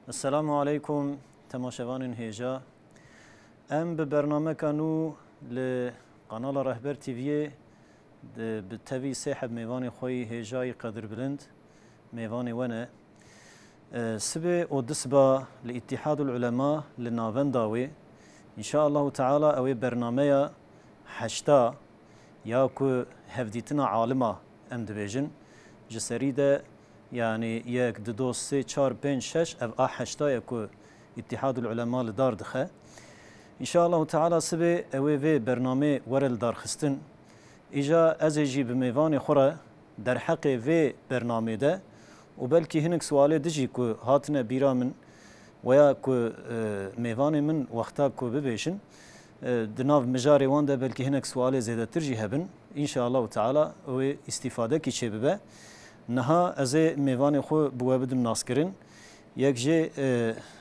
السلام علیکم تەماشەوانên hêja. Em bi bernameka nû li kanala Rehber TV'yê bi tevî sê heb mêvanê xwe yî hêjayî qedirbilind mêvanê we ne. Sibê û disiba li Îttîhadul Ulema li navenda wê înşaallahu teala ew ê bernameya 80 ya ku hevdîtina alima em dibêjin ji serî de yanî yek, du, do, sê, çar, pênc, şeş ev a 80 ye ku Îttîhadul Ulema li dar dixe. İnşaallahu Teala sibê ew ê vê bernameyê were lidarxistin. Îja ez ê jî bi mêvanê xwe re derheqê vê bernameyê de û belkî hinek siwalê di jî ku hatine bîra min weya ku mêvanê min wexta ku bibêjin di nav mijarê wan de belkî hinek siwalê zêdetir jî hebin. İnşaallahu Teala ew ê îstîfadekî çêbibe. Niha ez ê mêvanê xwe bi we bidim naskirin. Yek jê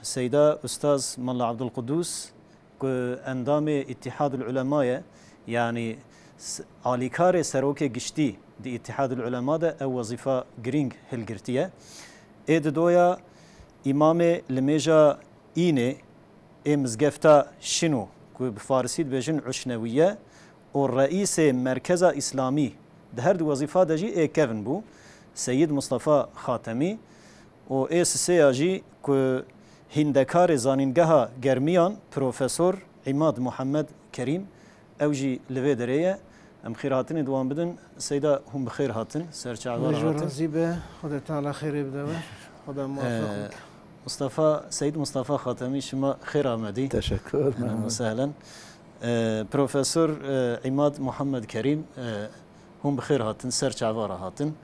Seyda Ustaz Malla Abdulqudus ku endamê Îttîhadul Ulema ye yanî alîkarê serokê giştî di Îttîhadul Ulema de ew wezîfa girîng hilgirtiye. Ê di doya îmamê li mêja Înê ê mizgefta Şino ku bi farisî dibêjin Uşnewiye û reîsê Merkeza Îslamî di her du wezîfa de jî ê kevn bû Seyîd Mustafa Xatemî û ê sisêya jî ku hîndekarê Zanîngeha Germiyan Profesor Îmad Muhammed Kerîm ew jî li vê derê ye. Em xêrhatinê di wan bidin. Seyda hûn bi xêr hatin, serçavara Xwedê hatin. razî be, Xwedê Teala xêrê bide we. Xweda muwafeq bike. Mustafa, Seyid Mustafa Xatemî şima xêr amedî. Teşekkür. Ehlen ve sehlen. Profesor Îmad Muhammed Kerîm hûn bi xêr hatin, serçavara hatin.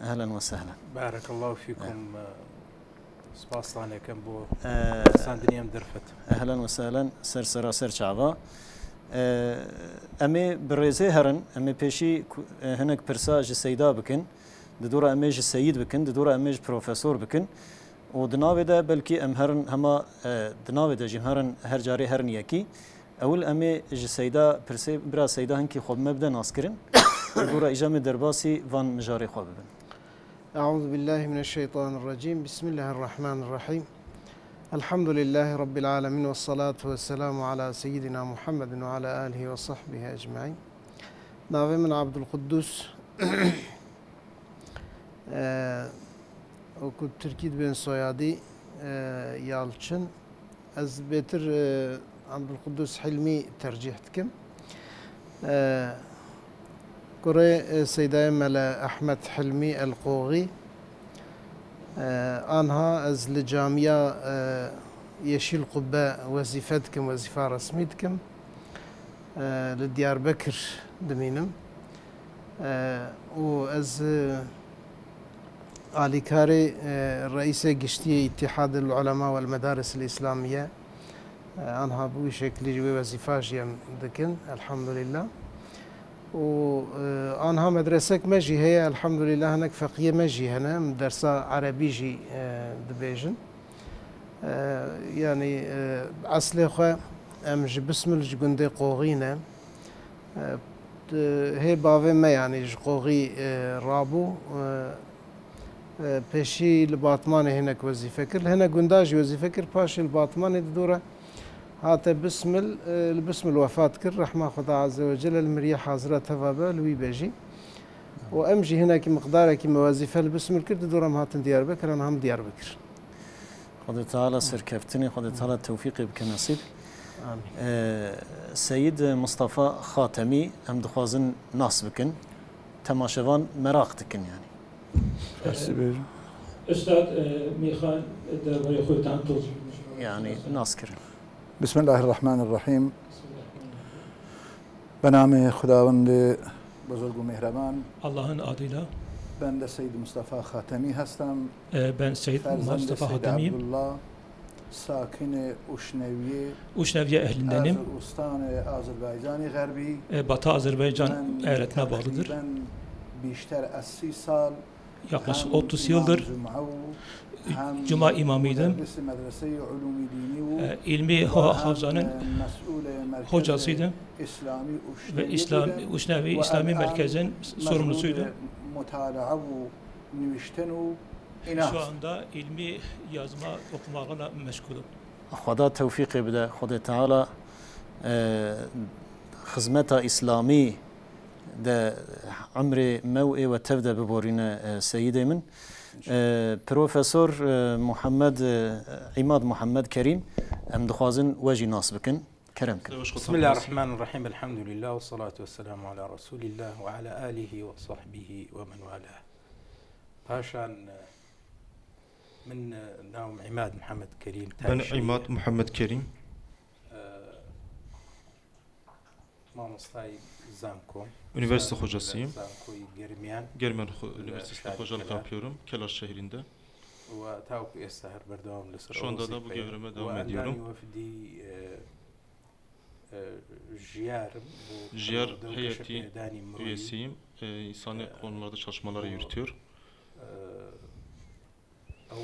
Ehlen ve sehlen. Barakallahu fikum. Spastan ekem bo sandinî em derfet. Ehlen ve sehlen ser sera ser çava. Em ê bi rêzê herin, em ê pêşî hinek pirsa ji Seyda bikin, di dora em ê ji Seyîd bikin, di dora em ê ji profesor bikin û di navê de belkî em herin hema di navê de jî herin her carê herin yekî. Ewil em ê ji Seyda pirsê bira Seyda hinkî xwe bi me bide naskirin di dora îja me derbasî van mijarê xwe bibin. أعوذ بالله من الشيطان الرجيم بسم الله الرحمن الرحيم الحمد لله رب العالمين والصلاة والسلام على سيدنا محمد وعلى آله وصحبه أجمعين ناوي من عبد القدوس وكنت تركيد بن صيادي يالچن از بيتر عبد القدوس حلمي ترجيح تكم كوري سيداي ملا أحمد حلمي القوغي آنها از لجامية يشيل قبة وظيفتكم وظيفة رسميتكم لديار بكر دمينم و از آليكاري رئيس گشتي اتحاد العلماء والمدارس الإسلامية آنها بوي شكلي جوي وظيفة جيم دكن الحمد لله و آنها مدرسة مجي هي الحمد لله هناك فقيه مجي هنا مدرسة عربي جي دبيجن يعني أصلي خو أم بسم الجندي قوغينا هي بافي ما يعني جقوغي رابو پێشی لە باتمانێ هێنەک وەزیفە کرد هەنە گونداژی وەزیفە کرد پاشی لە باتمانێ دوورە هاتە بسمل لە بسمل وەفات کرد ڕەحما خدا عز وجل المریە حاضرە تەڤا بە لوی بێژی و ئەم ژی هەنێکی مقدارێکی مەوەزیفە لە بسمل کرد دوورەم هاتن دیار بکرن هەم دیار بکرد. خدا تعالی سرکەفتنی خدا تعالی توفیقی بکە نصیب. سید مصطفى خاتمی ئەم دخوازن ناس بکن تەماشەوان مەراق دکن یعنی. Üstad Michal derbarê xwe توضیح يعني ناس کرن. بسم الله الرحمن الرحیم. به نام خداوند بزرگ و مهربان. Allah'ın adıyla. Ben de Seyyid Mustafa Hatemi هستم. Ben Seyyid Ferzand Mustafa Seyyid Hatemiyim. Abdullah sakin Uşneviye Uşneviye ehlindenim. از Ustan Azerbaycan Garbi. Batı Azerbaycan Ben eyaletine bağlıdır. takriben بیشتر از 30 sal Yaklaşık hem 30 imam yıldır cuma و hem Cuma imamıydım. müderris medrese-i ulûm-i dini و İlmi ve hem Havza'nın mes'ul merkez hocasıydım İslami ve Uşneviye İslam بودم. Uşnevi ve İslami الآن Merkez'in sorumlusuydu. مشغول مطالعه و نوشتن و İnan. Şu anda ilmi yazma okumalarla meşgulüm. Xweda tewfîqê bide, Xwedê Teala xizmeta îslamî de emrê me û ê we tev de biborîne seyîdê min. Profesor Muhammed Îmad Muhammed Kerîm em dixwazin we jî nas bikin. Kerem kin. بسم الله الرحمن الرحيم الحمد لله والصلاة والسلام على رسول الله وعلى آله وصحبه ومن والاه پاشان من ناوم عماد محمد كريم Ben İmad Muhammed Kerim. مامۆستای زانکۆم Üniversite hocasıyım. زانکۆی گەرمیان Germen Ho- Üniversitesi'nde Şahit hocalık Kelar. yapıyorum. Kelar şehrinde. و تاوەکو ئێستا هەر بەردەوام لەسەر Şu ئەو anda da bu وەزیفەیە. görevime و devam ئەندامی ediyorum. وەفدی ئە، ئە، ژیارم بۆ ژیار پەروەردە و heyeti گەشەپێدانی مرۆیی. Üyesiyim. İnsani konularda çalışmaları Bu- yürütüyor. ئە، ئەو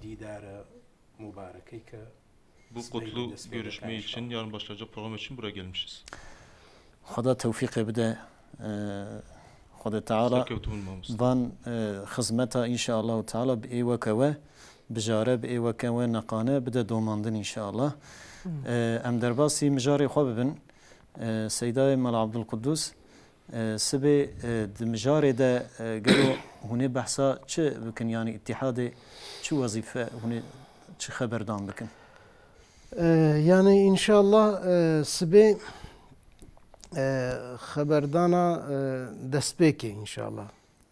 دیدارە مبارەکەی کە Bu Sibeyli kutlu desteğiyle görüşme karşı. için, yarın başlayacak program için buraya gelmişiz. Xweda tewfîqê bide Xwedê Teala Serkewtûn mamosta. van xizmeta inşallah Teala bi êweke we bijare bi êweke we neqane bide domandin inşallah. Em derbasî mijarê xwe bibin. Seydayê Mela Abdülqudus sibê di mijarê de gelo hûn ê behsa çi bikin yanî îttihadê çi wezîfe hûn ê çi xeberdan bikin? Yani inşallah sibê xeberdana destpêkê inşallah.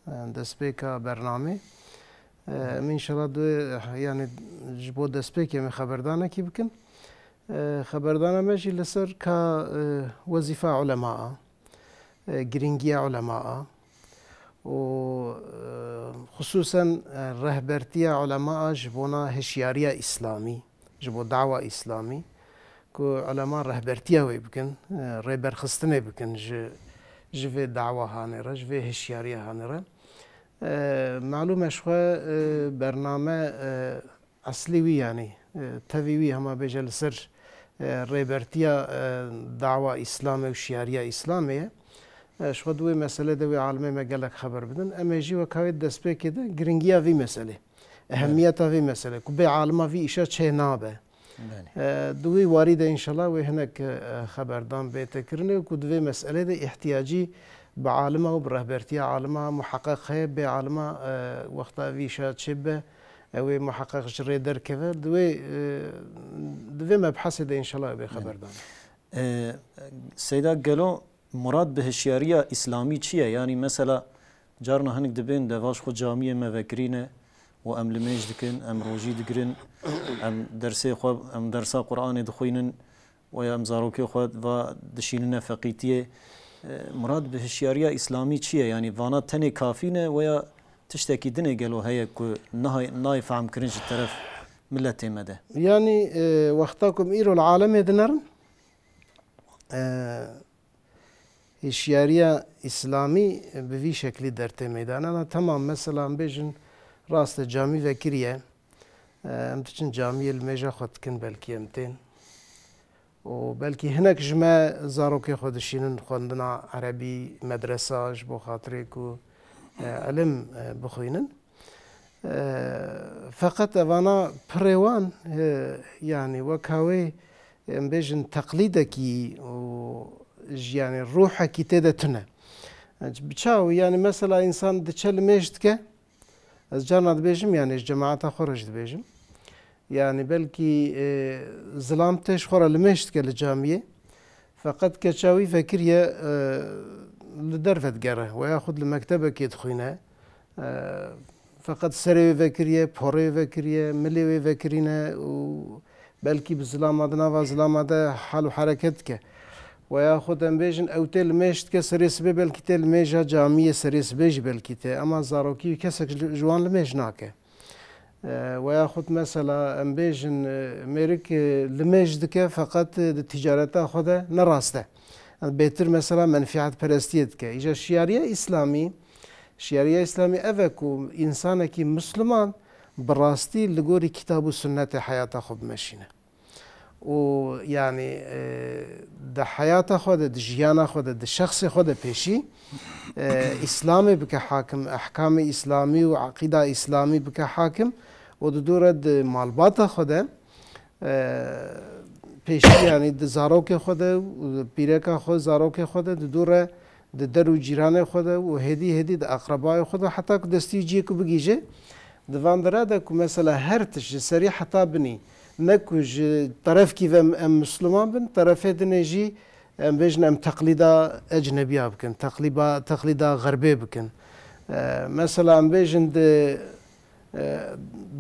Destpêka bernamê. Em inşallah duê yani ji bo destpêkê me xeberdanekî bikin. Xeberdana me jî li ser ka wezîfa ulema giringiya ulema û xisûsen rehbertiya ulema ji bona hişyariya îslamî ji bo dawa îslamî ku ulema rehbertiya wê bikin, rêberxistinê bikin ji ji vê dawa hanê re, ji vê hişyariya hanê re. Malûm e ji xwe bername eslî wî yanî tevî wî hema bêje li ser rêbertiya dawa îslamê û şiyariya îslamê ye. Ji xwe di wê meselê de wê alimê me gelek xeber bidin. Em ê jî wek wê destpêkê de giringiya vî meselê, ehemmiyeta vê meselê ku bê alima vî îşa çê nabe. Di wî warî de inşallah wê hinek xeberdan bête kirinê ku di vê meselê de ihtiyacî bi alima û bi rehbertiya alima muheqeq heye bê alima wexta vî îşa çê be ew ê muheqeq ji rê derkeve di wê di vê mebhesê de inşallah ew bê xeberdan. Seyda gelo murad bi hişyariya îslamî çi ye? Yanî mesela carna hinek dibên devaş xwe camiyê me vekirîne û em li mêj dikin, em rojî digirin, em dersê xwe, em dersa Qur'anê dixwînin û em zarokê xwe va dişînine feqîtiyê. Murad bi hişyariya îslamî çi ye? Yanî vana tenê kafî ne weya tiştekî din ê gelo heye ku nayê fehmkirin ji teref milletê me de. Yani wexta ku em îro li alemê dinerin hişyariya îslamî bi vî şeklî dertê meydana. Na tamam mesela em bêjin rast e camî vekiriye. Em diçin camiyê li mêja xwe dikin belkî em tên. Û belkî hinek ji me zarokê xwe dişînin xwendina erebî medresa ji bo xatirê ku ilim bixwînin. Feqet evana pirê wan yani wek hawê em bêjin teqlîdekî û yani ruhekî tê de tune. Bi çaw yani mesela insan diçe li mêj dike ez carna dibêjim yani ji cemaata xwe re jî dibêjim. Yani belkî zilam tê ji xwe re li mêj dike li camiyê feqet keça wî vekiriye li derve digere we ya xwe li mektebekê dixwîne feqet serê wê vekiriye, porê wê vekiriye, milê wê vekirîne û belkî bi zilama di nava zilama de hal û hereket dike. We ya xwe em bêjin ew tê li mêj dike serê sibê belkî tê li mêja camiyê serê sibê jî belkî tê ema zarokî wî kesek ji wan li mêj nake. We ya xwe mesela em bêjin mêrik li mêj dike feqet di ticareta xwe de ne rast e. Bêtir mesela menfietperestiyê dike. Îja şiyariya îslamî, şiyariya îslamî ev e ku însanekî Müslüman bi rastî li gorî kitab û sunnetê heyata xwe bimeşîne. û yanî di heyata xwe de, di jiyana xwe de, di şexsê xwe de pêşî îslamê bike hakim, ehkamê îslamî û eqîda îslamî bike hakim û di dû re di malbata xwe de pêşî yanî di zarokê xwe de û di pîreka xwe zarokê xwe de di dû re di der û cîranê xwe de û hêdî hêdî di eqrebayê xwe de heta ku destî ciyê ku bigihîje di van dera de ku mesela her tişt ji serî heta binî ne ku ji terefkî ve em misliman bin terefê dinê jî em bêjin em teqlîda ecnebiya bikin teqlîba teqlîda xerbê bikin. Mesela em bêjin di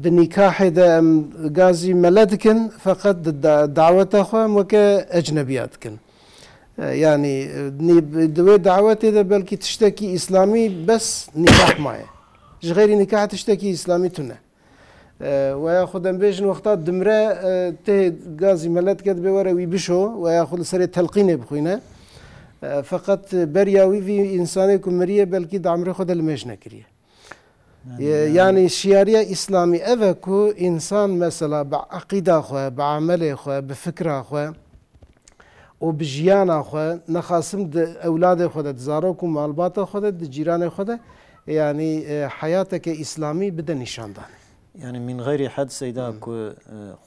Di nîkahê de em gazî mele dikin feqet di daweta xwe em weke ecnebiya dikin. Yanî di wê dawetê de belkî tiştekî îslamî bes nîkah maye. Ji xeyrî nîkahê tiştekî îslamî tune. Weya xwe dem bêjin wexta dimre tê gazî mele dike dibê were wî bişo weya xwe li serê telqînê bixwîne. Feqet beriya wî vî însanê ku miriye belkî di emrê xwe de li mêj nekiriye. Yanî şiyariya îslamî ev e ku însan mesela bi eqîda xwe, bi emelê xwe, bi fikra xwe û bi jiyana xwe nexasim di ewladê xwe de, di zarok û malbata xwe de, di cîranê xwe de yanî heyateke îslamî bide nîşandanê. Yanî min xeyrî hed seyda ku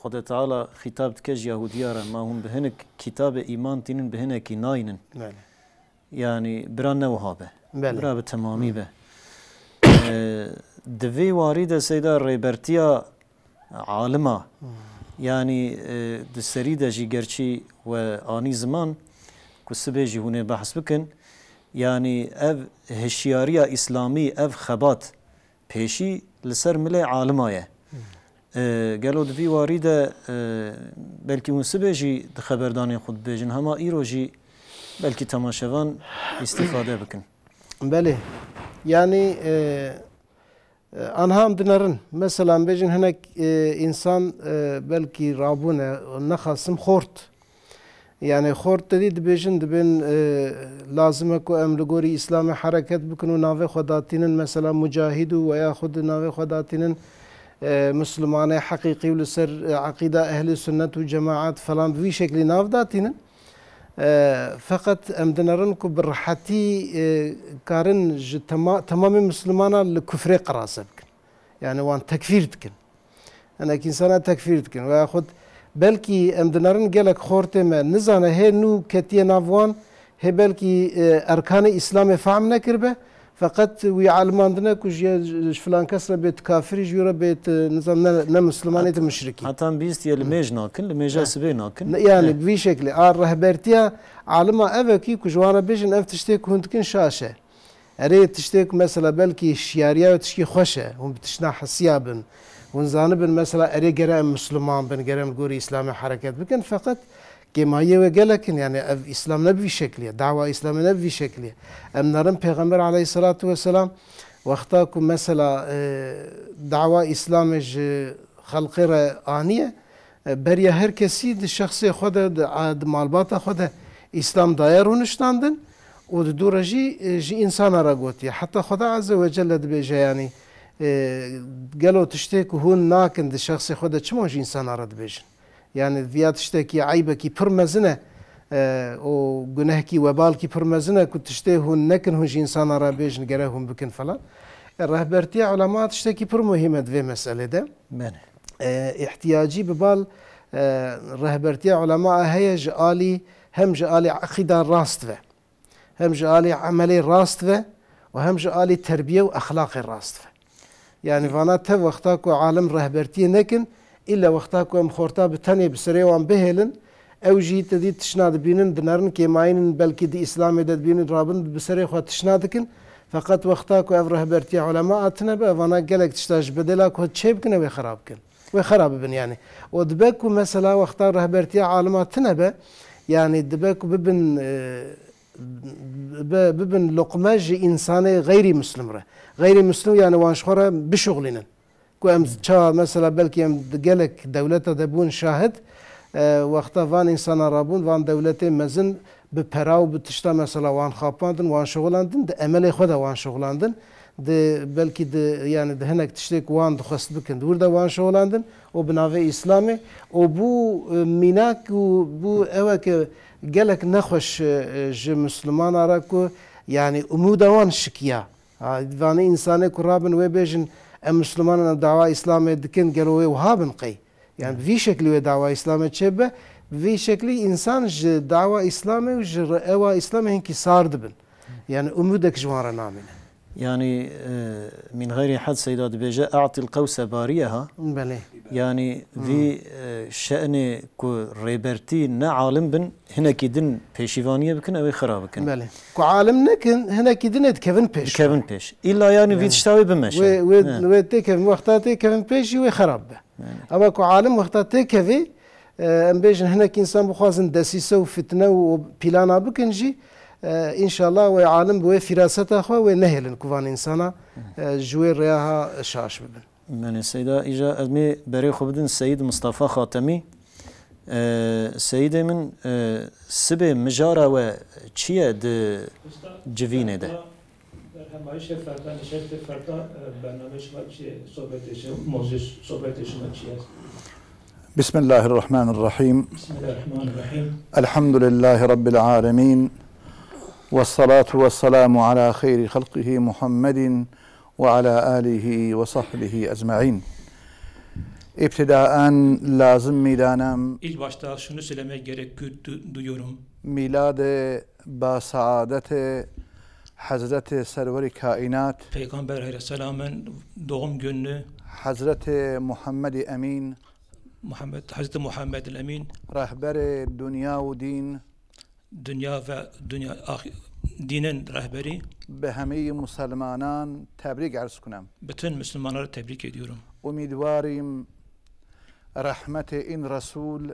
Xwedê Teala xîtab dike ji Yahûdiya re ma hûn bi hinek kîtabê îman tînin bi hinekî naynin. Yanî bira ne wiha be. Bira bi temamî be. Di vê warî de seyda rêbertiya alima yanî di serî de jî gerçî we anî ziman ku sibê jî hûn ê behs bikin yanî ev hişyariya îslamî ev xebat Pêşî li ser milê alima ye. Gelo di vî warî de belkî hûn sibê jî di xeberdanên xwe dibêjin hema îro jî belkî temaşevan îstîfade bikin. Belê. Yanî anha em dinerin. Mesela em bêjin hinek însan belkî rabûne nexasim xort. Yanî xort tedî dibêjin dibên lazim e ku em li gorî îslamê hereket bikin û navê xwe datînin mesela mucahîd û weya xwe di navê xwe datînin mislimanê heqîqî û li ser eqîda ehlî sunnet û cemaet falan bi vî şeklî nav datînin. Feqet em dinerin ku bi rehetî karin ji temamê mislimana li kufrê qerase bikin. Yanî wan tekfîr dikin. Hinek însana tekfîr dikin. Veya xwe belkî em dinerin gelek xortê me nizane hê nû ketiye nav wan hê belkî erkanê îslamê fehm nekiribe feqet wî elimandine ku ji ji filan kes re bê tu kafirî ji wî re bê tu nizam ne ne mislimanê tu muşrikî. Heta em bihîstiye li mêj nakin, li mêja sibê nakin. Yanî bi vî şeklê a rehbertiya alima ev e kî ku ji wan re bêjin ev tiştê ku hûn dikin şaş e. Erê tiştê ku mesela belkî şiyariya we tişkî xweş e, hûn bi tiştna hesiya bin, hûn zanibin mesela erê gere em misliman bin, gere em li gorî îslamê hereket bikin feqet kêmayiyê we gelek in yanî ev îslam ne bi vî şeklî ye, dawa îslamê ne bi vî şeklî ye. Em nerin pêxember aleyhîsselatu weselam wexta ku mesela dawa îslamê ji xelqê re aniye Beriya her kesî di şexsê xwe de, di malbata xwe de Îslam daye rûniştandin û di dû re jî ji însanan re gotiye. Heta Xweda Eze we Celle dibêje yanî gelo tiştê ku hûn nakin di şexsê xwe de çima ji însanan re dibêjin? Yanî viya tiştekî eybekî pir mezin e û gunehkî webalkî pir mezin e ku tiştê hûn nekin hûn ji însanan re bêjin gere hûn bikin falan. Rehbertiya ulema tiştekî pir muhîm e di vê meselê de. Îhtiyacî bi bal rehbertiya ulema heye ji alî hem ji alî eqîda rast ve, hem ji alî emelê rast ve û hem ji alî terbiye û exlaqê rast ve. Yanî vana tev wexta ku alim rehbertiyê nekin, îlle wexta ku em xorta bi tenê bi serê wan bihêlin, ew jî te dît tişna dibînin, dinerin kêmayînin belkî di îslamê de dibînin rabin bi serê xwe tişna dikin. Feqet wexta ku ev rehbertiya ulema a tune be vana gelek tişta ji bedêla ku çê bikin ew ê xerab bikin. Wê xerab bibin yanî. Û dibe ku mesela wexta rehbertiya alima tune be yanî dibe ku bibin bibin luqme ji însanê xeyrî muslim re. Xeyrî muslim yanî wan ji xwe re bişuxlînin. Ku em çawa mesela belkî em di gelek dewleta de bûn şahid, wexta van însana rabûn van dewletê mezin bi pera û bi tişta mesela wan xapandin, wan şixulandin, di emelê xwe de wan şixulandin. Di belkî di yanî di hinek tiştê ku wan dixwest bikin di wir de wan şolandin û bi navê îslamê û bû mînak û bû eweke gelek nexweş ji mislimana re ku yanî umûda wan şikiya. Ha vanê însanê ku rabin wê bêjin em misliman in em dawa îslamê dikin gelo wê wiha bin qey? Yani bi vî şeklî wê dawa îslamê çêbibe, bi vî şeklî însan ji dawa îslamê û ji ewa îslamê hinkî sar dibin. Yani umûdek ji wan re namîne. Yanî min xeyrî hed Seyda dibêje e'tîl qewse bariyeha. Belê. Yanî vî şe'nê ku rêbertî ne alim bin hinekî din pêşîvaniyê bikin ew ê xira bikin. Belê. Ku alim nekin hinekî din ê dikevin pêş. Dikevin pêş. Îlla yanî vî tişta wê bimeşe. Wê wê wê têkevin wexta têkevin pêş jî wê xerab be. Ema ku alim wexta têkevê Em bêjin hinek însan bixwazin desîse û fitne û pîlana bikin jî înşallah wê alim bi wê fîraseta xwe wê nehêlin ku van însana ji wê rêya ha şaş bibin. Belê Seyda îja ez mê berê xwe bidin Seyîd Mistefa Xatemî. Seyîdê min sibê mijara we çi ye di civînê de? Berhemayişê ferda nişestê ferda bernameyê şima çi ye? Sohbetê şima, mewzûyê sohbetê şima çi ye? Bismillahirrahmanirrahim. Bismillahirrahmanirrahim. Elhamdülillahi Rabbil alemin. Ve salatu ve selamu ala hayri halqihi Muhammedin ve ala alihi ve sahbihi ecmain. İbtidaen lazım midanam. İlk başta şunu söylemek gerek duyuyorum. Milad ba saadet Hazreti Server-i Kainat Peygamber Aleyhisselam'ın doğum gününü Hazreti Muhammed-i Emin Muhammed Hazreti Muhammed el Emin Rehber-i dünya ve din Dünya ve dünya ah, dinin rehberi be hemi musulmanan tebrik arz kunem. Bütün Müslümanları tebrik ediyorum. Umidvarim rahmeti in Resul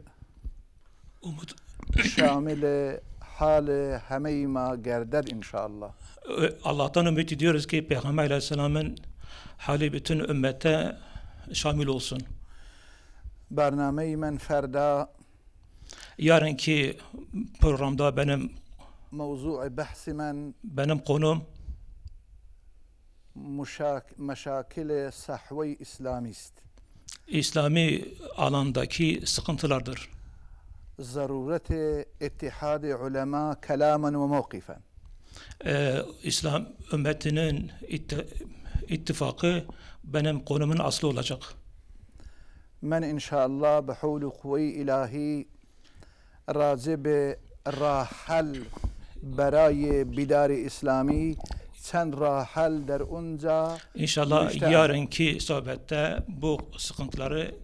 Umut şamil hal heme ma gerded inşallah. Allah'tan ümit ediyoruz ki Peygamber Aleyhisselam'ın hali bütün ümmete şamil olsun. Bername-i men ferda Yarınki programda benim mevzu-i bahsi men benim konum muşak, meşakil sahve-i İslamist. İslami alandaki sıkıntılardır. Zaruret ittihad ulema kelamen ve mevkifen. İslam ümmetinin ittifakı benim konumun aslı olacak. Men inşallah behul kuvve ilahi razı be rahal beray bidar İslami çend rahal der unca İnşallah yarınki sohbette bu sıkıntıları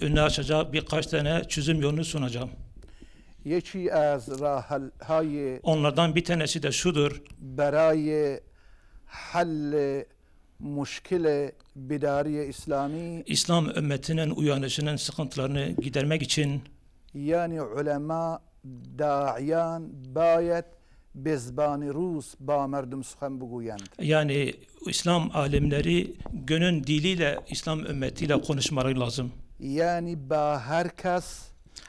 önüne açacak birkaç tane çözüm yolunu sunacağım. Yeki az rahal hay Onlardan bir tanesi de şudur. Beray hal muşkile bidariye İslami İslam ümmetinin uyanışının sıkıntılarını gidermek için yani ulema da'iyan bayet bezbani Rus ba merdum suhan buguyand. Yani İslam alimleri gönül diliyle İslam ümmetiyle konuşmaları lazım. Yani ba herkes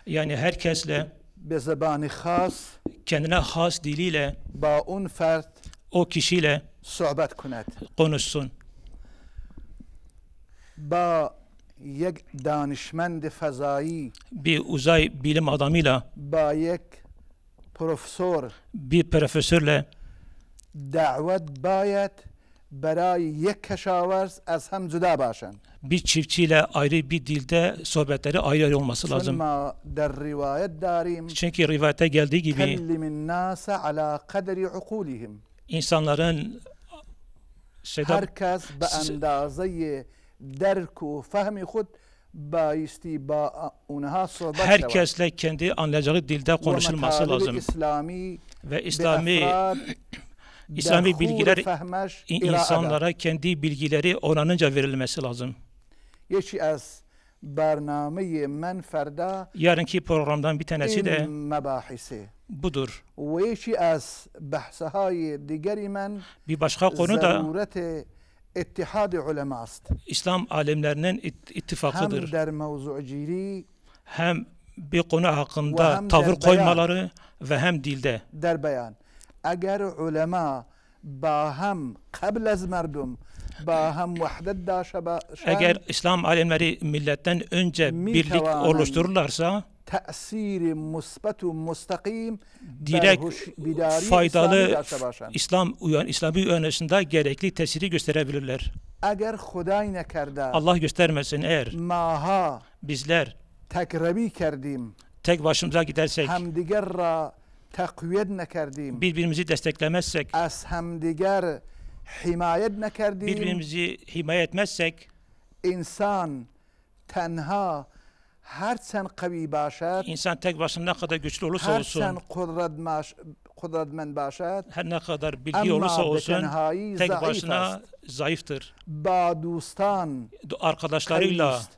yani herkesle bezbani khas kendine has diliyle ba un fert o kişiyle sohbet kunet. Konuşsun. Ba yek danişmend fezai bir uzay bilim adamıyla ba yek profesör bir profesörle davet bayet beray yek keşaverz az hem cüda başan. Bir çiftçiyle ayrı bir dilde sohbetleri ayrı ayrı olması lazım. Der rivayet darim. Çünkü rivayete geldiği gibi kellimin nase ala kaderi ukulihim. İnsanların herkes be endazeyi derk u fehmi hud bayisti ba unha sohbet herkesle kendi anlayacağı dilde konuşulması lazım. İslami ve İslami bilgiler insanlara kendi bilgileri oranınca verilmesi lazım. Yeşi az bername-i men ferda yarınki programdan bir tanesi de mebahisi budur. Ve yeşi az bahsهای digeri men bir başka konu da zaruret ittihad ulema ast. İslam alimlerinin ittifakıdır. Hem der mevzuciri hem bir konu hakkında tavır koymaları ve hem dilde. Der beyan. Eğer ulema با هم قبل از مردم با هم وحدت داشته باشند Eğer İslam alimleri milletten önce birlik oluştururlarsa تأثیر مثبت و مستقیم بر direkt هوش- بیداری اسلامی faydalı داشته باشند. İslam uyan İslami uyanışında gerekli tesiri gösterebilirler. اگر خدای نکرده Allah göstermesin eğer ماها bizler تکربی کردیم tek başımıza gidersek, همدیگر را تقویت نکردیم birbirimizi desteklemezsek, از همدیگر حمایت نکردیم birbirimizi himaye etmezsek انسان تنها هرچند قوی باشد insan tek başına ne kadar güçlü olursa هرچند olsun, قدرت قدرتمند باشد her ne kadar bilgi اما olursa به olsun تنهایی tek ضعیف başına است zayıftır. با دوستان Arkadaşlarıyla, قوی است.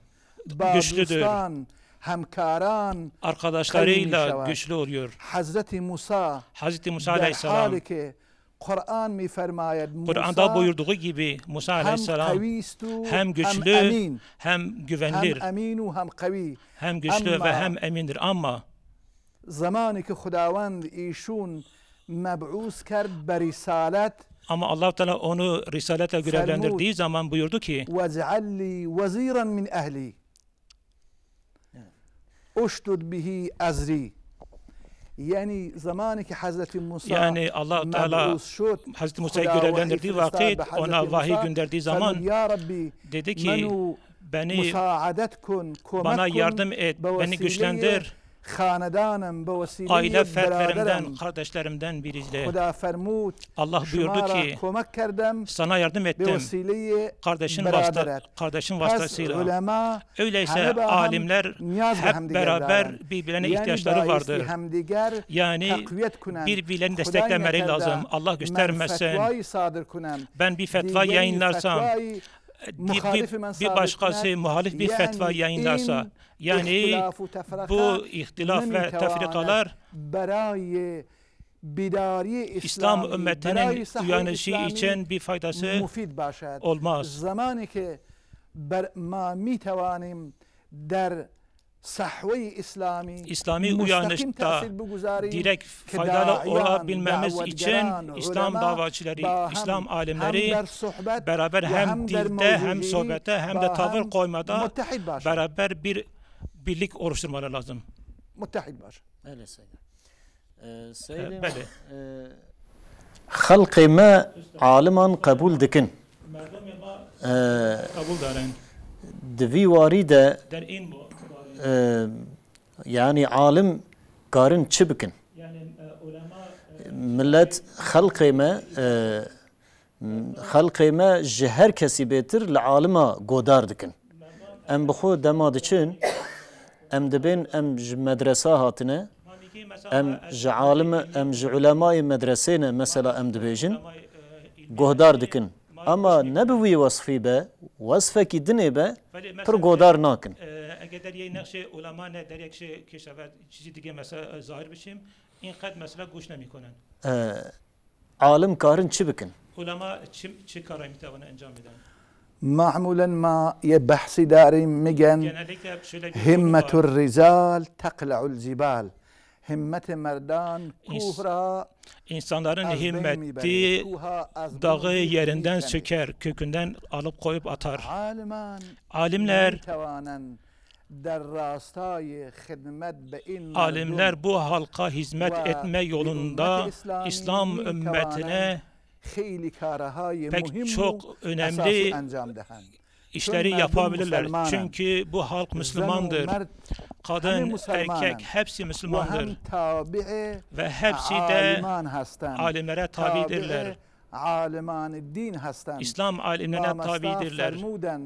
با güçlüdür. دوستان همکاران arkadaşlarıyla قوی güçlü oluyor. حضرت موسی Hazreti Musa در Aleyhisselam حالی که قرآن میفرماید Kur'an'da موسی buyurduğu gibi Musa هم Aleyhisselam قوی است و hem هم güçlü امین hem هم güvenilir, امین و هم قوی hem güçlü ve Ama- hem emindir ama زمانی که خداوند ایشون مبعوث کرد به رسالت ama Allah Teala onu risalete görevlendirdiği zaman buyurdu ki واجعل لي وزيرا من أهلي اشدد به أزري یعنی زمانی که حضرت موسی yani Allah Teala مبعوث شد Hazreti Musa'yı خدا وحی görevlendirdiği فرستاد vakit به حضرت ona vahiy موسی، gönderdiği فرمود zaman یا ربی dedi ki منو beni مساعدت کن کمک bana کن yardım et, به beni وسیله güçlendir. خاندانم به وسیله Aile fertlerimden, برادرم kardeşlerimden biriyle. خدا فرمود Allah شما buyurdu را ki کمک کردم sana yardım به ettim. وسیله Kardeşin vasıta, برادرت kardeşin پس vasıtasıyla. علما Öyleyse همه با هم alimler نیاز به hep همدیگر beraber دارند. birbirlerine یعنی ihtiyaçları بایستی vardır. همدیگر Yani تقویت کنند birbirlerini خدای desteklemeleri نکرده lazım. Allah من göstermesin. فتوایی صادر کنم Ben bir fetva دیگری yayınlarsam, فتوایی bir, bir, مخالف من bir صادر başkası کند muhalif bir fetva یعنی yayınlarsa, این yani اختلاف و تفرقه bu ihtilaf ve نمیتواند tefrikalar برای بیداری İslam اسلامی برای ümmetinin صحوه uyanışı اسلامی için bir faydası مفید باشد olmaz. زمانی که بر ما می توانیم در صحوه اسلامی İslami مستقیم uyanışta تاثیر بگذاریم direkt که faydalı داعیان، olabilmemiz için دعوتگران، İslam علما davacıları, با هم İslam هم alimleri در صحبت beraber و hem هم در dilde hem موضوعگیری sohbette hem de با tavır هم koymada متحد باشند beraber bir birlik oluşturmaları lazım. متحد باشند Öyle Seyda. Seydim, Bəli. خلق ما عالمان قبول dikin. Kabul daren. Di vî warî de Der in bu. yani alim karin çi bikin? Yani ulema Millet xelqê me xelqê me ji her kesî bêtir li alima godar dikin. Em bi xwe dema diçin em dibên em ji medresa hatine em ji alim em ji ulemayê medresê ne mesela em dibêjin guhdar dikin. Ama ne bi wî wesfî be, wesfekî dinê be pir godar nakin. اگر در یک نقش علما نه در یک کشور چیزی دیگه مثلا ظاهر بشیم اینقدر مثلا گوش نمیکنن. Alim karin çi bikin? علما چه چه کارایی میتوانن انجام بدن؟ معمولا ما یه بحثی داریم میگن Genellikle şöyle bir konu همة var. الرجال تقلع الجبال همت مردان کوه را İnsanların از بین himmeti میبره کوه از بین dağı yerinden میکنه. söker, kökünden alıp koyup atar. عالمان Alimler, میتوانند در راستای خدمت به این مردم alimler bu halka hizmet و etme به yolunda امت اسلامی İslam ümmetine میتوانند خیلی کارهای pek مهم و çok اساسی önemli انجام دهند işleri مردم yapabilirler. Müslümanın. Çünkü bu halk زن و Müslümandır. مرد Kadın, Müslümanın. erkek hepsi و Müslümandır. هم تابع Ve hepsi de عالمان هستند alimlere tabidirler. تابع عالمان دین هستند İslam alimlerine مامستا tabidirler. فرمودن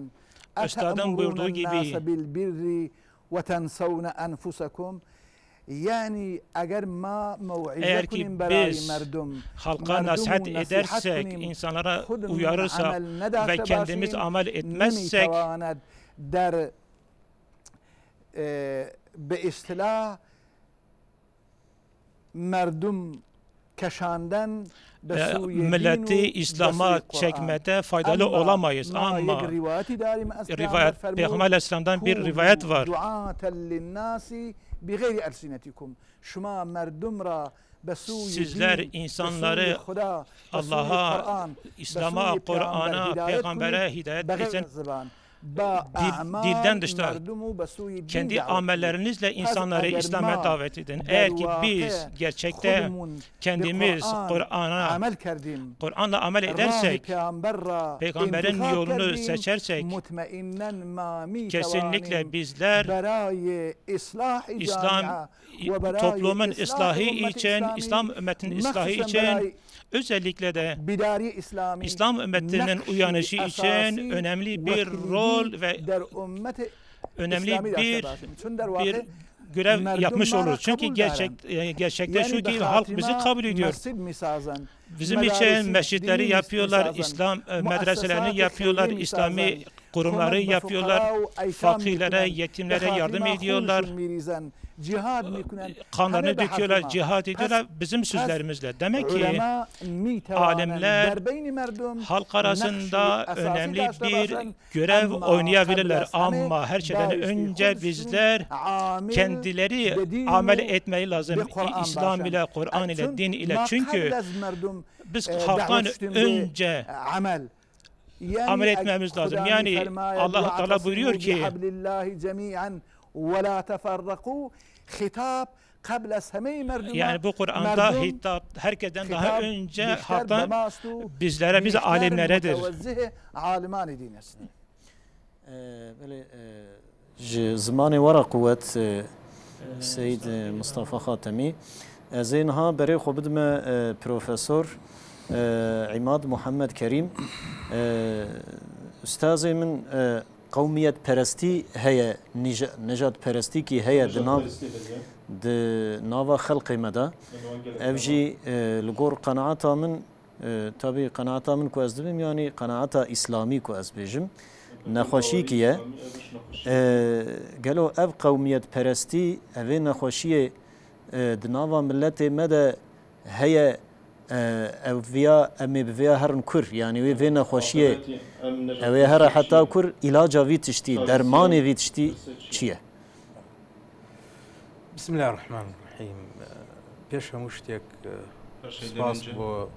Üstadın اتأمرون buyurduğu gibi الناس بالبر وتنسون انفسکم یعنی اگر ما موعظه Eğer ki کنیم برای biz مردم halka مردم nasihat رو نصیحت edersek, کنیم insanlara خودمون uyarırsak عمل ve نداشته kendimiz باشیم amel etmezsek نمیتواند در به اصطلاح مردم کشاندن به سوی دین milleti و به İslam'a سوی قرآن. çekmede faydalı اما olamayız. ما Ama یک روایتی داریم از پیامبر rivayet فرمود Peygamber Aleyhisselam'dan bir كونوا rivayet var. دعاة للناس بغیر ألسنتكم شما مردم را Sizler insanları Allah'a, İslam'a, Kur'an'a, Peygamber'e hidayet edin. Dilden dışta kendi amellerinizle insanları İslam'a davet edin. Eğer ki biz gerçekte kendimiz Kur'an'a, Kur'an'la amel edersek, Peygamberin yolunu seçersek, kesinlikle bizler İslam toplumun ıslahı için, İslam ümmetinin ıslahı için, özellikle de İslam ümmetinin uyanışı için önemli bir rol ve önemli bir görev yapmış olur. Çünkü gerçekte şu ki halk bizi kabul ediyor. Bizim için mescitleri yapıyorlar, İslam medreselerini yapıyorlar, İslami kurumları yapıyorlar, fakirlere, yetimlere yardım ediyorlar, kanlarını döküyorlar, cihad ediyorlar bizim sözlerimizle. Demek ki alimler halk arasında önemli bir görev oynayabilirler. Ama her şeyden önce bizler kendileri amel etmeyi lazım. İslam ile, Kur'an ile, din ile. Çünkü biz halktan önce amel etmemiz lazım. Yani Allah Teala buyuruyor ki yani bu Kur'an'da hitap herkesten daha önce halktan bizlere, biz alimleredir. Zamanı vara kuvvet Seyyid Mustafa Hatemi. Ez ê niha berê xwe bidime Profesor İmad Muhammed Kerim. Ustazê min qewmiyet perestî heye, nijad perestî kî heye di nava xelqê me de. Ev jî li gor qenaata min, tabii qenaata min ku ez dibim yanî qenaata İslamî ku ez bêjim, nexweşî kî ye. Gelo ev qewmiyet perestî evê nexweşiyê di nava milletê me de heye ev viya em ê bi vêya herin kur, yani wê vê nexweşiyê ew ê here heta kur îlaca vî tiştî, dermanê vî tiştî çi ye? Bismillahirrahmanirrahim. Pêş hemû ştêk spas bo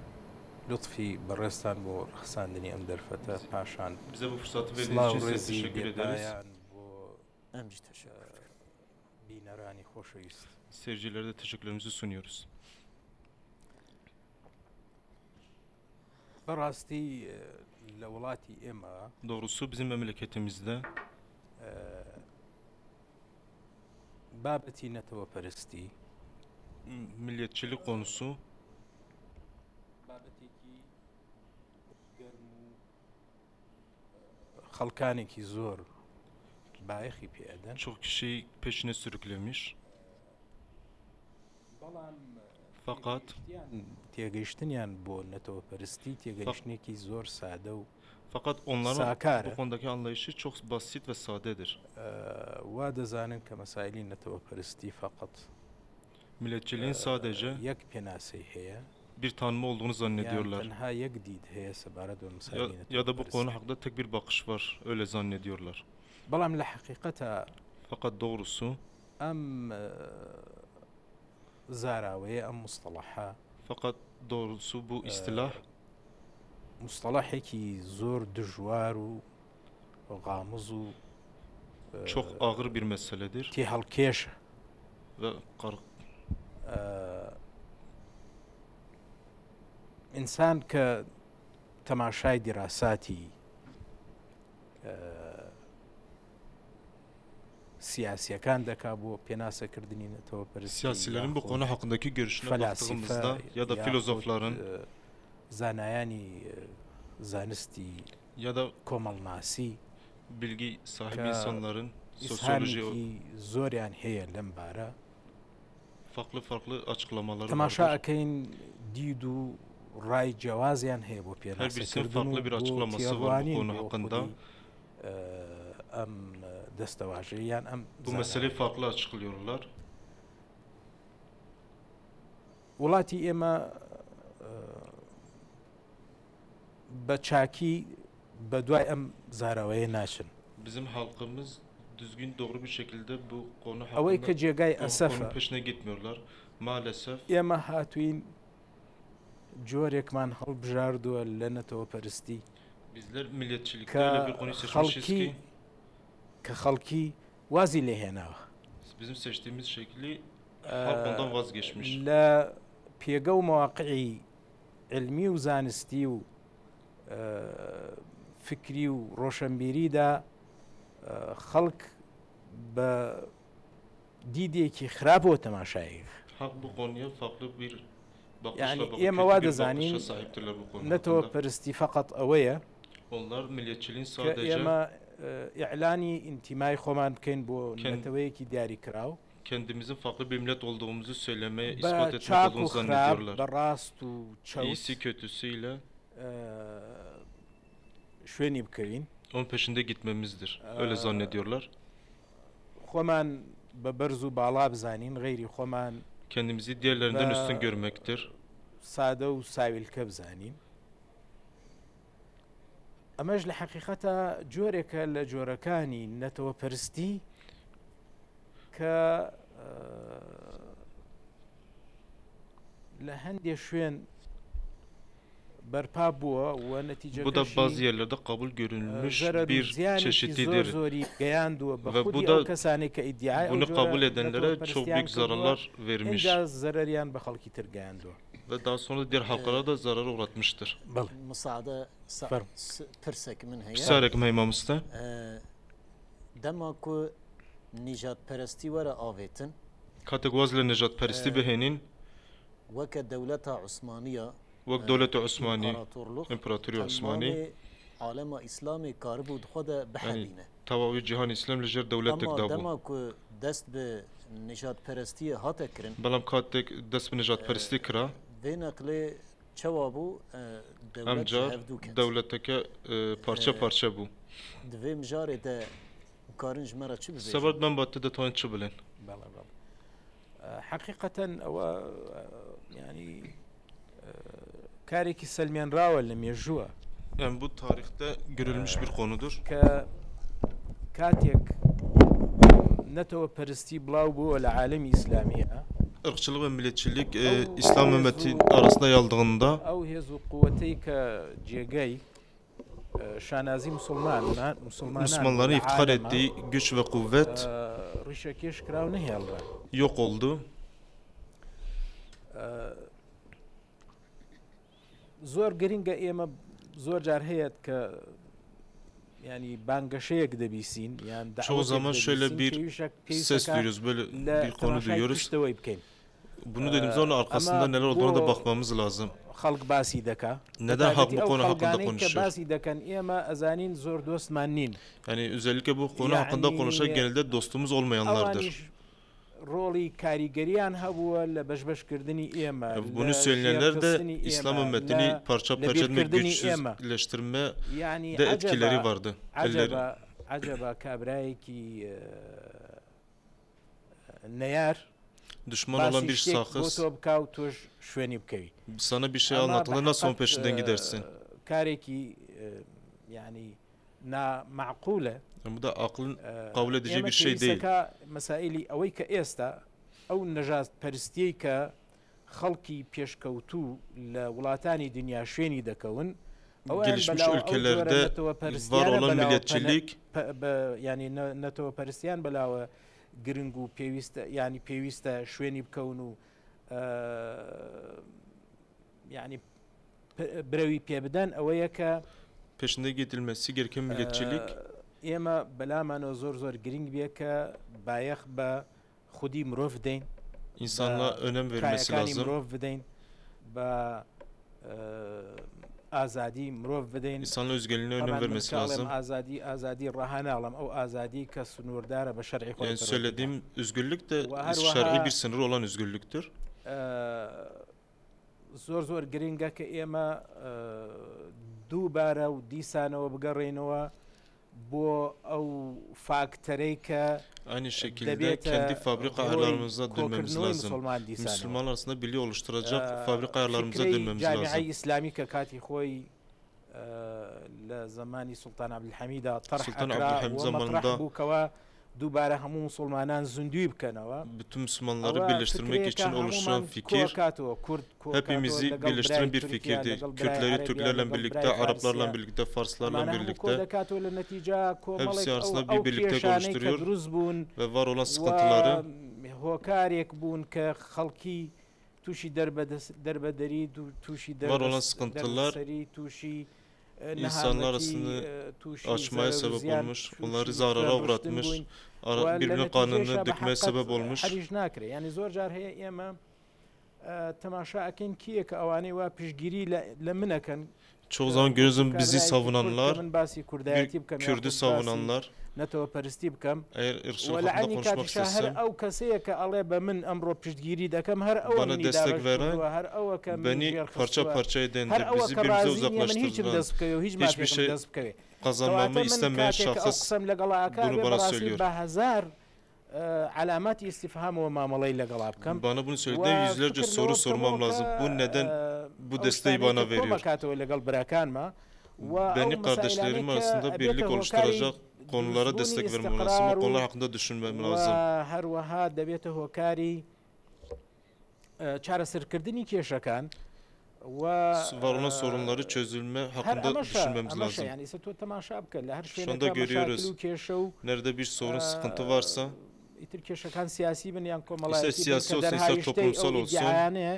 lütfi berêztan bo rexsandinî em derfete paşan Bize bu fırsatı verdiğiniz için size teşekkür ederiz. Em jî teşekkür ederim. Bîneranî xoşewîst. Seyircilere de teşekkürlerimizi sunuyoruz. Bi rastî li welatî ême Doğrusu bizim memleketimizde babetî neteweperestî milliyetçilik konusu babetêkî germ û xelkanêkî zor bayexî pê eden. Çok kişiyi peşine sürüklemiş. Belam Fakat têgehiştinyan bo neteweperestî têgehiştinekî zor sade û Fakat onların Sakare. bu konudaki anlayışı çok basit ve sadedir. Wa dizanin ke mesailî neteweperestî fakat Milliyetçiliğin sadece yek pênaseyê heye bir tanımı olduğunu yan zannediyorlar. tenha yek dîd heye sebaret bi Ya, mesailî ya da bu konu neteweperestî. hakkında tek bir bakış var. Öyle zannediyorlar. Belam li heqîqeta Fakat doğrusu em zaraweyê em mustalaha fakat doğrusu bu istilah mustalahekî zor dijwar û gamız û çok ağır bir meseledir têhelkêş e. ve kar, İnsan ke temaşay dirasatî siyasiyekan deka bo pênasekirdinî neteweperestî siyasilerin bu yaxud konu hakkındaki görüşüne felasîfe baktığımızda ya da yaxud filozofların zanayanî zanistî ya da komelnasî bilgi sahibi ke insanların sosyoloji îshamekî zoryan heye lem bare farklı farklı açıklamaları temaşa vardır. ekeyn dîd û ray cewazyan heye bo Her birisinin pênasekirdin farklı û bir bo açıklaması var bu têrwanîn konu bo hakkında. xwedî em destewajê yan em Bu meseleyi zanaye. farklı açıklıyorlar. Welatî ême بە چاکی بە دوای ئەم زاراوەیە ناچن. Bizim halkımız Düzgün doğru bir şekilde bu konu ئەوەی hakkında کە جێگای bu konunun ئەسەفە peşine gitmiyorlar. Maalesef ئێمە هاتووین جۆرێکمان هەڵبژاردووە لە نەتەوەپەرستی bizler milliyetçilikte کە öyle bir konuyu seçmişiz خەڵکی ki کە خەڵکی وازی لێهێناوە. bizim seçtiğimiz şekli halk ondan vazgeçmiş. لە پێگە و مواقعی علمی و زانستی و فکری و ڕۆشنبیریدا خەڵک بە دیدێکی خراپەوە تەماشایی. Halk bu konuya farklı bir bakışla Yani bakıyor. ئێمە Kötü وا bir دەزانین bakışa sahiptirler bu konu نەتەوە hakkında. پەرستی فقط ئەوەیە Onlar milliyetçiliğin کە sadece ئێمە ئیعلانی ئینتیمای خۆمان بکەین بۆ Kend- نەتەوەیەکی دیاریکراو kendimizin farklı bir millet olduğumuzu söylemeye, بە ispat etmek چاک olduğunu و خراپ zannediyorlar. بە ڕاست و چەوت İyisi kötüsüyle شوێنی بکەوین. onun peşinde gitmemizdir. Öyle zannediyorlar. خۆمان بە بەرز و باڵا بزانین غەیری خۆمان Kendimizi diğerlerinden بە üstün görmektir. سادە و ساویلکە بزانین. ئەمەش لە حەقیقەتە جۆرێکە لە جۆرەکانی نەتەوە پەرستی کە لە هەندێک شوێن بەرپا بووە و Bu da نەتیجەکەشی bazı yerlerde kabul görülmüş زەرەر و bir زیانێکی زۆر çeşididir. زۆری گەیاندووە بە Ve bu خودی da ئەو کەسانێک کە ئیدیعای ئەو bunu جۆرە kabul نەتەوە edenlere çok پەرستیان büyük کردووە، zararlar vermiş. ئینجا زەرەریان بە خەڵکی تر گەیاندووە. Ve daha sonra diğer halklara da zarar uğratmıştır. بەڵێ. مساعدە فەرموو. پرسێک من هەیە. پرسیارێکم هەیە مامۆستا. دەما کو نیژادپەرستی وەرە ئاوێتن کاتێک واز لە نەژادپەرستی بهێنین وەکە دەولەتا عوسمانیە وەک دەولەتی عوسمانی ئیمپراتۆرلوخ ئیمپراتۆری عوسمانی تەمامێ عالەمە ئیسلامێ کاربوو دخوا دە بحەبینە. تەواوی جیهانی ئیسلام لەژێر دەولەتێک ئەما دابوو. دەما کو دەست بە نژادپەرستیە هاتە کردن بەڵام کاتێک دەست بە نەژادپەرستی کرا vê neqlê çawa bû dewlet ئەم ji جار hevdû ket. دەولەتەکە پارچە پارچە بوو. Di vê mijarê de karin ji me re çi bibêjin? سەبەت بەم باتە دەتوانن چ بڵێن؟ بەڵێ بەڵێ. حەقیقەتەن ئەوە ینی کارێکی سەلمێنراوە لە مێژووە. Yani bu tarihte görülmüş bir konudur. کە کاتێک نەتەوە پەرستی بڵاو بووە لە عالەمی ئیسلامیە Irkçılık ve milliyetçilik İslam ümmeti arasında yayıldığında ئەو هێز و قوەتەی کە جێگەی شانازی مسلمان مسلمانان Müslümanların لە iftihar عالەمە، ettiği güç ve kuvvet ڕیشەکێش کرا و نەهێڵرا. yok oldu. زۆر گرنگە ئێمە زۆر جار هەیە کە ینی بانگەشەیەک دەبیسین یان Çoğu zaman şöyle bir پێویستە ses کە duyuyoruz, böyle لە bir konu تەماشای duyuyoruz. پشتەوەی بکەین. Bunu dediğimiz zaman arkasında Ama neler olduğuna da bu- bakmamız lazım. خەڵک باسی دەکا. Neden halk bu بەتایبەتی ئەو konu hakkında خەڵکانەی کە konuşuyor? باسی دەکەن ئێمە ئەزانین زۆر دۆستمان نین. Yani özellikle bu konu hakkında Yani- konuşan genelde dostumuz olmayanlardır. ئەوانیش ڕۆڵی کاریگەریان هەبووە لە بەشبەشکردنی ئێمە، Bunu لە söyleyenler de ژێرخستنی ئێمە، İslam ümmetini لە parça parça etme, لەبیرکردنی ئێمە. güçsüzleştirme یعنی de etkileri عەجەبە vardı. Elleri. عەجەبە عەجەبە کابرایەکی نەیار Düşman olan باسی bir شتێک بۆ şahıs تۆ بکا و تۆش شوێنی بکەوی. sana bir şey ئەمە anlattığında nasıl onun بەحەقەت، peşinden gidersin? کارێکی ینی نامعقولە. Yani bu da aklın kabul edeceği ئێمە bir şey değil. پێویستەکە مەسائلی ئەوەی کە ئێستا ئەو نەژاد پەرستیەی کە خەڵکی پێشکەوتوو لە وڵاتانی دنیا شوێنی دەکەون، ئەویان Gelişmiş بەلاوە ئەو جۆرە ülkelerde نەتەوە var پەرستیانە olan بەلاوە milliyetçilik ینی نەتەوە پەرستیان بەلاوە گرنگ و پێویستە، ینی پێویستە شوێنی بکەون و ینی برەوی پێ بدەن ئەوەیە کە peşinde gidilmesi gereken milliyetçilik ئێمە بەلامانەوە زۆر زۆر گرنگ بێ کە بایەخ بە خودی مرۆڤ بدەین، insanlığa önem verilmesi کایەکانی lazım. مرۆڤ بدەین، بە ئازادی مرۆڤ بدەین. İnsanın özgürlüğüne önem طبعاً من vermesi کە ئەڵێم lazım. ئازادی، ئازادی ڕەها ناڵم، ئەو ئازادی کە سنووردارە بە شەرعی خۆی Yani پەروەردگار. söylediğim özgürlük de Ve her şer'i vaha bir sınırı olan özgürlüktür. زۆر زۆر گرنگە کە ئێمە دووبارە و دیسانەوە بگەڕێنەوە بۆ ئەو فاکتەرەی کە Aynı şekilde دەبێتە kendi fabrika هۆی ayarlarımıza dönmemiz کۆکردنەوەی lazım. مسلمان دیسانەوە. Müslümanlar arasında birliği oluşturacak fabrika ayarlarımıza فکرەی dönmemiz جامیعەی lazım. ئیسلامی کە کاتی خۆی لە زەمانی سوڵتان عەبدولحەمیدا طرح سوڵتان ئەکرا عەبدولحەمید و مەطرح zamanında بوو کەوە دووبارە هەموو موسڵمانان زیندووی بکەنەوە. Bütün Müslümanları ئەوە birleştirmek فکرەیەکە için oluşturan هەموومان fikir کۆکاتەوە، کورد کۆکاتەوە hepimizi لەگەڵ برای birleştiren bir تورکیا، fikirdir. لەگەڵ برای Kürtleri عەرەبیا، Türklerle لەگەڵ birlikte, برای Araplarla فارسیا. birlikte, Farslarla ئەمانە هەموو کۆ birlikte دەکاتەوە لە نەتیجە کۆمەڵێک hepsi ئەو arasında ئەو bir birlikte کێشانەی کە oluşturuyor دروست بوون ve var olan و sıkıntıları هۆکارێک بوون کە خەڵکی تووشی دەربەدەری، تووشی var olan sıkıntılar دەردەسەری، تووشی insanlar نەهامەتی، arasını تووشی açmaya زەرەر و sebep زیان، olmuş, onları تووشی zarara خوێنڕشتن uğratmış, بووین ara, و لە birbirinin نەتیجەیشا kanını بە dökmeye حەقیقەت sebep olmuş. حەریش ناکرێ. یعنی زۆر جار هەیە ئێمە تەماشا ئەکەین کییە کە ئەوانەی وا پشتگیری لە منەکەن. Çoğu zaman görüyoruz bizi کابرایەکی کورد کە savunanlar, من باسی bir کوردایەتی بکەم Kürdü یاخود باسی savunanlar, نەتەوەپەرستی بکەم. eğer ırkçılık و لە hakkında عەینی konuşmak کاتیشا هەر istesem, ئەو کەسەیە کە ئەڵێ بە من ئەمڕۆ پشتگیری دەکەم، هەر ئەوە bana منی destek دابەش veren, کردووە، هەر ئەوە کە منی beni ژێر parça خستووە، parça هەر edendir, ئەوە bizi کە birbirimize ڕازی نییە من هیچم uzaklaştıran, دەست بکەوێ و هیچ hiçbir مافێکم şey دەست بکەوێ. kazanmamı کەواتە من istemeyen کاتێک کە ئەو şahıs قسەم لەگەڵا ئەکا bunu بێ bana بەڕاستی söylüyor. بە هەزار عەلاماتی ئیستیفهامەوە مامەڵەی لەگەڵا بکەم. Bana bunu و söylediğinde yüzlerce فکر soru لەوە بکەمەوە sormam کە lazım. Bu neden bu ئەو desteği شتانەی bana کە veriyor? کۆمەکاتەوە لەگەڵ براکانما و ئەو Beni مەسائلانەی kardeşlerim کە arasında ئەبێتە birlik هۆکاری oluşturacak konulara دروستبوونی destek vermem lazım. O ئیستقرار و konular hakkında düşünmem و lazım. هەروەها دەبێتە هۆکاری چارەسەرکردنی کێشەکان و Var olan sorunları çözülme هەر hakkında ئەمەشە düşünmemiz ئەمەشە lazım. یعنی ئێستا تۆ تەماشا بکە لە هەر Şu شوێنێکا anda مەشاکل görüyoruz. و کێشە و Nerede bir sorun, sıkıntı varsa, ئیتر کێشەکان سیاسی بن یان ister کۆمەڵایەتی بن siyasi کە olsun, ister دەرهاویشتەی ئەو toplumsal olsun, ئیدیعایانەیە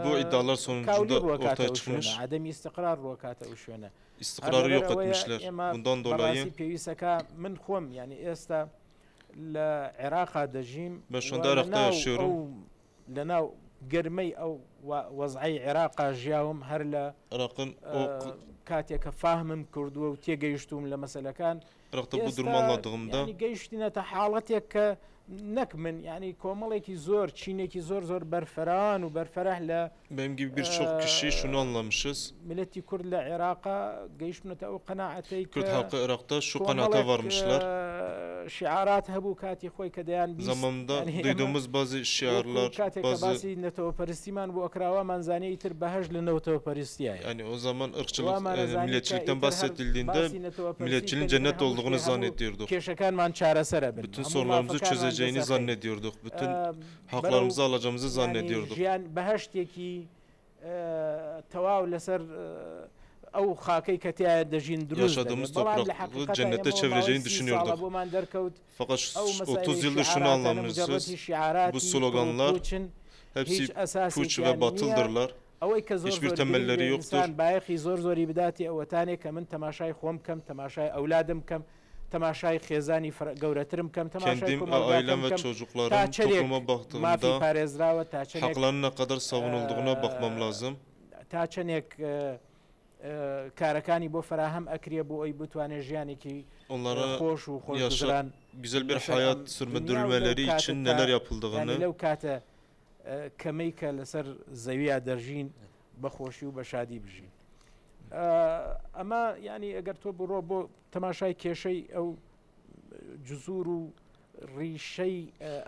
bu iddialar کاولی sonucunda ڕوەکاتە ortaya ئەو شوێنە çıkmış, عدەمی ئیستقرار ڕوەکاتە ئەو شوێنە. هەر istikrarı لەبەر yok ئەوەیە etmişler. ئێمە Bundan dolayı بەڕاستی پێویستەکە من خۆم یعنی ئێستا لە عێراقا دەژیم ben şu و anda Irak'ta لەناو yaşıyorum. ئەو لەناو گەرمەی ئەو وەزعی عێراقا ژیاوم هەر لە Irak'ın o کاتێک کە فاهمم کردووە و تێگەیشتوم لە مەسلەکان Irak'ta bu ئێستا durumu anladığımda یعنی گەیشتینەتە حاڵەتێک کە نەک من یعنی کۆمەڵێکی زۆر چینێکی زۆر زۆر بەرفران و بەرفرەح لە benim gibi birçok kişi şunu anlamışız. میلەتی کورد لە عێراقا گەیشتونەتە ئەو قەناعەتەی Kürt کە halkı Irak'ta şu kanaate کۆمەڵێک varmışlar. شعارات هەبوو کاتی خۆی کە دەیان بیست Zamanında یعنی ئێمە duyduğumuz bazı وەکو şiarlar, کاتێک کە bazı باسی نەتەوەپەرستیمان بۆ ئەکراوەمان زانی ئیتر بەهەشت لە نەتەوەپەرستیایە. yani o zaman ırkçılık, وامان ئەزانی کە milliyetçilikten ئیتر هەر bahsedildiğinde باسی نەتەوەپەرستی milliyetçiliğin کە cennet هەموو olduğunu شتێ هەموو zannediyorduk. کێشەکانمان چارەسەرە بن، Bütün هەموو sorunlarımızı مافەکانمان çözeceğini دەسەخەین. zannediyorduk. Bütün بەرەو haklarımızı alacağımızı یعنی zannediyorduk. ژیان بەهەشتێکی تەواو لەسەر ئەو خاکەی کە تایە دەژین دروست دەبێت. Yaşadığımız بەڵام لە topraklı حەقیقەتە cennete ئێمە ماوەی çevireceğini 30 ساڵە düşünüyorduk. بۆمان دەرکەوت Fakat ئەو 30 مەسائلەی yıldır şunu شعاراتانە anlamışız. مجرەتی Bu شعاراتی sloganlar پوچن، hepsi هیچ puç ئەساسێکیان ve نییە. batıldırlar. ئەوەی کە زۆر Hiçbir زۆر temelleri گرنگە yoktur. ئینسان بایەخی زۆر زۆری بداتی ئەوەتانێک کە من تەماشای خۆم بکەم، تەماشای ئەولادم بکەم، تەماشای خێزانی گەورەترم بکەم، تەماشای Kendim, کۆمەڵگاکەم ailem ve بکەم. تا çocuklarım, چەندێک topluma مافی baktığımda پارێزراوە، تا چەندێک hakların ne kadar savunulduğuna bakmam lazım. تا چەندێک کارەکانی بۆ فراهەم ئەکرێ بۆ ئەوی بتوانێت ژیانێکی Onlara خۆش و yaşa خۆشگوزەران güzel bir لەسەر hayat ئەم دنیا و لەو sürdürmeleri کاتە için تا neler یعنی yapıldığını لەو کاتە کەمەی کە لەسەر زەویە دەژین بە خۆشی و بە شادی بژین. ئەمە یعنی ئەگەر تۆ بڕۆ بۆ تەماشای کێشەی ئەو جزور و ڕیشەی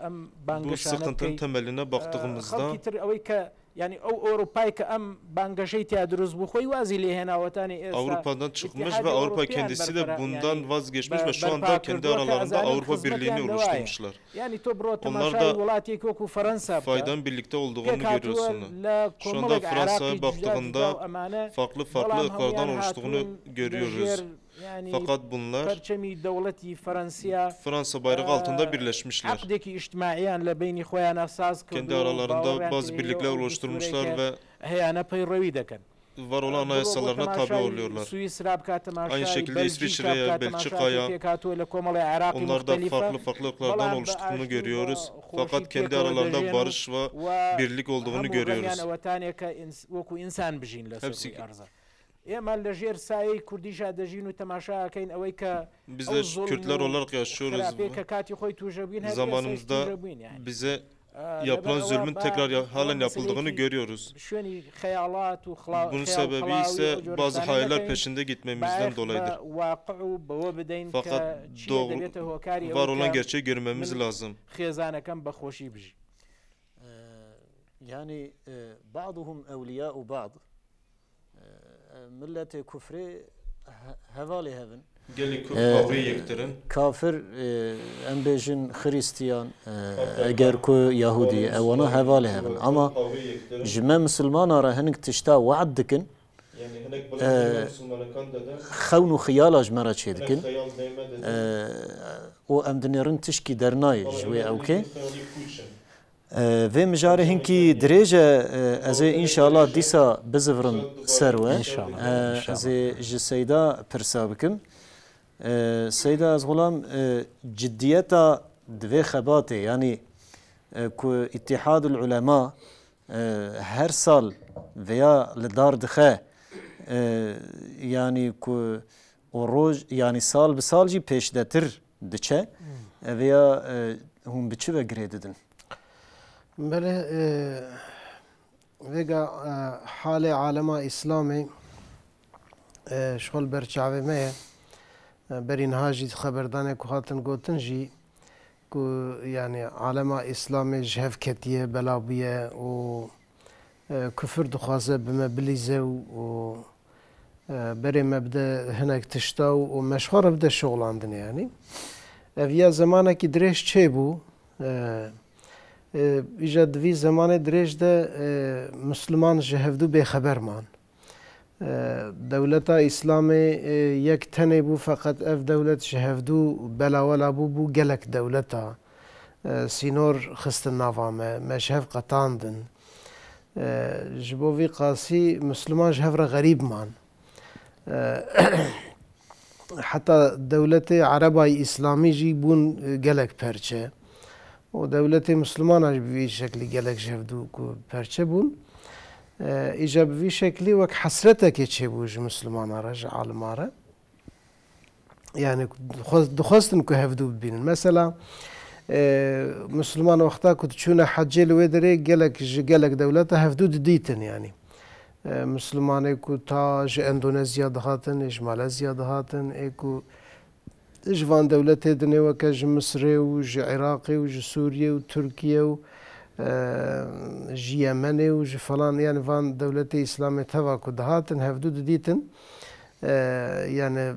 ئەم bu بانگەشانە sıkıntının بکەی، temeline baktığımızda خەڵکی تر ئەوەی کە یعنی ئەو ئەوروپای کە ئەم بانگەشەی تیا دروست بوو خۆی وازی لێهێناوەتانی ئێستا Avrupa'dan çıkmış İttihadi ve Avrupa Avrupayan kendisi de berfera- bundan yani vazgeçmiş ve şu anda berpa kendi kırdua ke aralarında azanin Avrupa xizmetiyan Birliği'ni lەوایە. oluşturmuşlar. یعنی تۆ بڕۆ Onlar تەماشای da وڵاتێک وەکو فەرەنسا بکە faydan birlikte olduğunu پێکهاتووە görüyorsun. لە Şu anda کۆمەڵێک Fransa'ya عێراقی جودا baktığında جودا و ئەمانە farklı farklı بەڵام ırklardan هەمویان oluştuğunu هاتوون لە görüyoruz. ژێر یعنی Fakat bunlar پەرچەمی دەوڵەتی فەرەنسیا Fransa bayrağı altında birleşmişler. عەقدێکی ئیجتماعیان لە بەینی خۆیانە ساز Kendi کردووە و aralarında باوەڕیان bazı پێیەوە birlikler ئەو دەستورەی oluşturmuşlar کە ve هەیانە پەیڕەوی دەکەن. var olan بڕۆ بۆ anayasalarına tabi تەماشای oluyorlar. سوئیسرا بکات، Aynı تەماشای şekilde بەلجیکا İsviçre'ye, بکات، تەماشای Belçika'ya پێکهاتووە لە کۆمەڵی عێراقی onlar da مختلفە. farklı farklı ırklardan بەڵام بە oluştuğunu ئاشتی و بە görüyoruz. خۆشی Fakat kendi پێکەوە aralarında دەژێن و barış ve و birlik olduğunu هەموو ڕەنگیان görüyoruz. ئەوەتانێک کە وەکو ئینسان بژین لەسەر Hepsi ڕووی ئەرزە. ئێمە لەژێر سایەی کوردیشا دەژین و تەماشاکەین ئەوەی کە Biz ئەو de زوڵم Kürtler و olarak yaşıyoruz. خراپەی کە کاتی خۆی تووشە بووین، هەر ئێستاش Zamanımızda تووشە بووین یعنی. bize لەبەر yapılan ئەوە zulmün با tekrar halen ئەوە yapıldığını مەسەلەیەکی görüyoruz. شوێنی خەیاڵات و Bunun خەیاڵ sebebi خەڵاوی ise ئەو جۆرە bazı شتانە hayaller نەکەین. peşinde gitmemizden بایەخ بە dolayıdır. واقع و بەوە بدەین کە Fakat چییە doğru دەبێتە هۆکاری var ئەوەی olan کە gerçeği görmemiz من lazım. خێزانەکەم بە خۆشی بژی. يعني بعضهم أولياء بعض. ملة كفر هذالي هذن. Kafir em bêjin Xirîstiyan eger ku Yahûdî ewana hevalê hev in. Ama ji me misilmana re hinek tişta we'd dikin xewn û xiyala ji me re çêdikin û em dinêrin tişkî dernayê ji wê ewkê. Vê mijarê hinkî dirêj e ez ê înşallah dîsa bizivirim ser we. Ez ê ji Seyda pirsa bikim. Seyda ez xulam ciddiyeta di vê xebatê yanî ku Îttîhadul Ulema her sal vêya li dar dixe yanî ku û roj yanî sal bi sal jî pêşdetir diçe. Evêya hûn bi çi ve girê didin? Belê vêga halê alema îslamê ji xwe li ber çavê me ye. Berî niha jî di xeberdanê ku hatin gotin jî ku yanî alema îslamê ji hev ketiye, bela bûye û Kufir dixwaze bi me bilîze û berê me bide hinek tişta û me ji xwe re bide şoxlandinê yanî. Ev ya zemanekî dirêj çêbû. Îja di vî zemanê dirêj de Misliman ji hevdu bêxeber man. Dewleta Îslamê yek tenê bû feqet ev dewlet ji hevdu belawela bû bû gelek dewleta. Sînor xistin nava me, me ji hev qetandin. Ji bo vî qasî Misliman ji hev re xerîb man. Heta dewletê Erebayî Îslamî jî bûn gelek perçe û dewletê Mislimanan jî bi vî şeklî gelek ji hev dû ku perçe bûn. Îja bi vî şeklî wek hesretekê çêbû ji Mislimanan re, ji aliman re. Yani dixwestin ku hevdû bibînin. Mesela Müslüman wexta ku diçûne hecê li wê derê gelek ji gelek dewleta hevdû didîtin yanî. Müslümanê ku ta ji Endonezya dihatin, ê ji Malezya dihatin, ê ku ji van dewletê dinê weke ji Misrê û ji Iraqê û ji Sûriyê û Tirkiye û ji Yemenê û ji falan yanî van dewletê Îslamê teva ku dihatin hevdû didîtin. Yani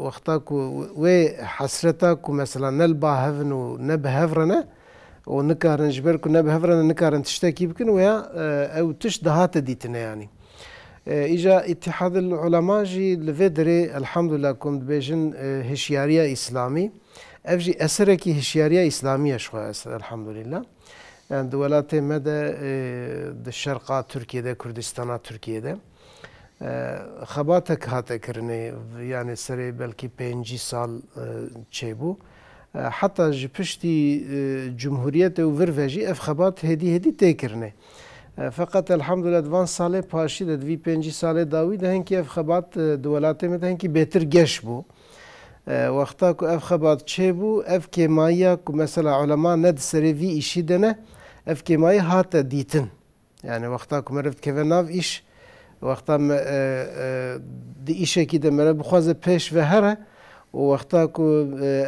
wexta ku wê hesreta ku mesela ne li ba hev in û ne bi hev re ne û nikarin ji ber ku ne bi hev re ne nikarin tiştekî bikin wêya ew tişt dihate dîtine yanî. Îja Îttîhadul Ulema jî li vê derê elhamdulillah ku em dibêjin hişyariya Îslamî ev jî eserekî hişyariya Îslamî ye ji xwe elhamdulillah. Yani di welatê me de di şerqa Tirkiyê de Kurdistana Tirkiyê de Xebatek hate kirinê yanê serê belkî 50 sal çêbû. Heta ji piştî Cumhuriyetê û vir ve jî ev xebat hêdî hêdî tê kirinê. Feqet elhamdulillah di van salê paşî de di vî 50 salê dawî de hinkî ev xebat di welatê me de hinkî bêtir geş bû. Wexta ku ev xebat çêbû ev kêmayiya ku mesela ulema ne di serê vî îşî de ne ev kêmayî hate dîtin. Yani wexta ku meriv dikeve nav îş, wexta di îşekî de meriv bixwaze pêş ve here û wexta ku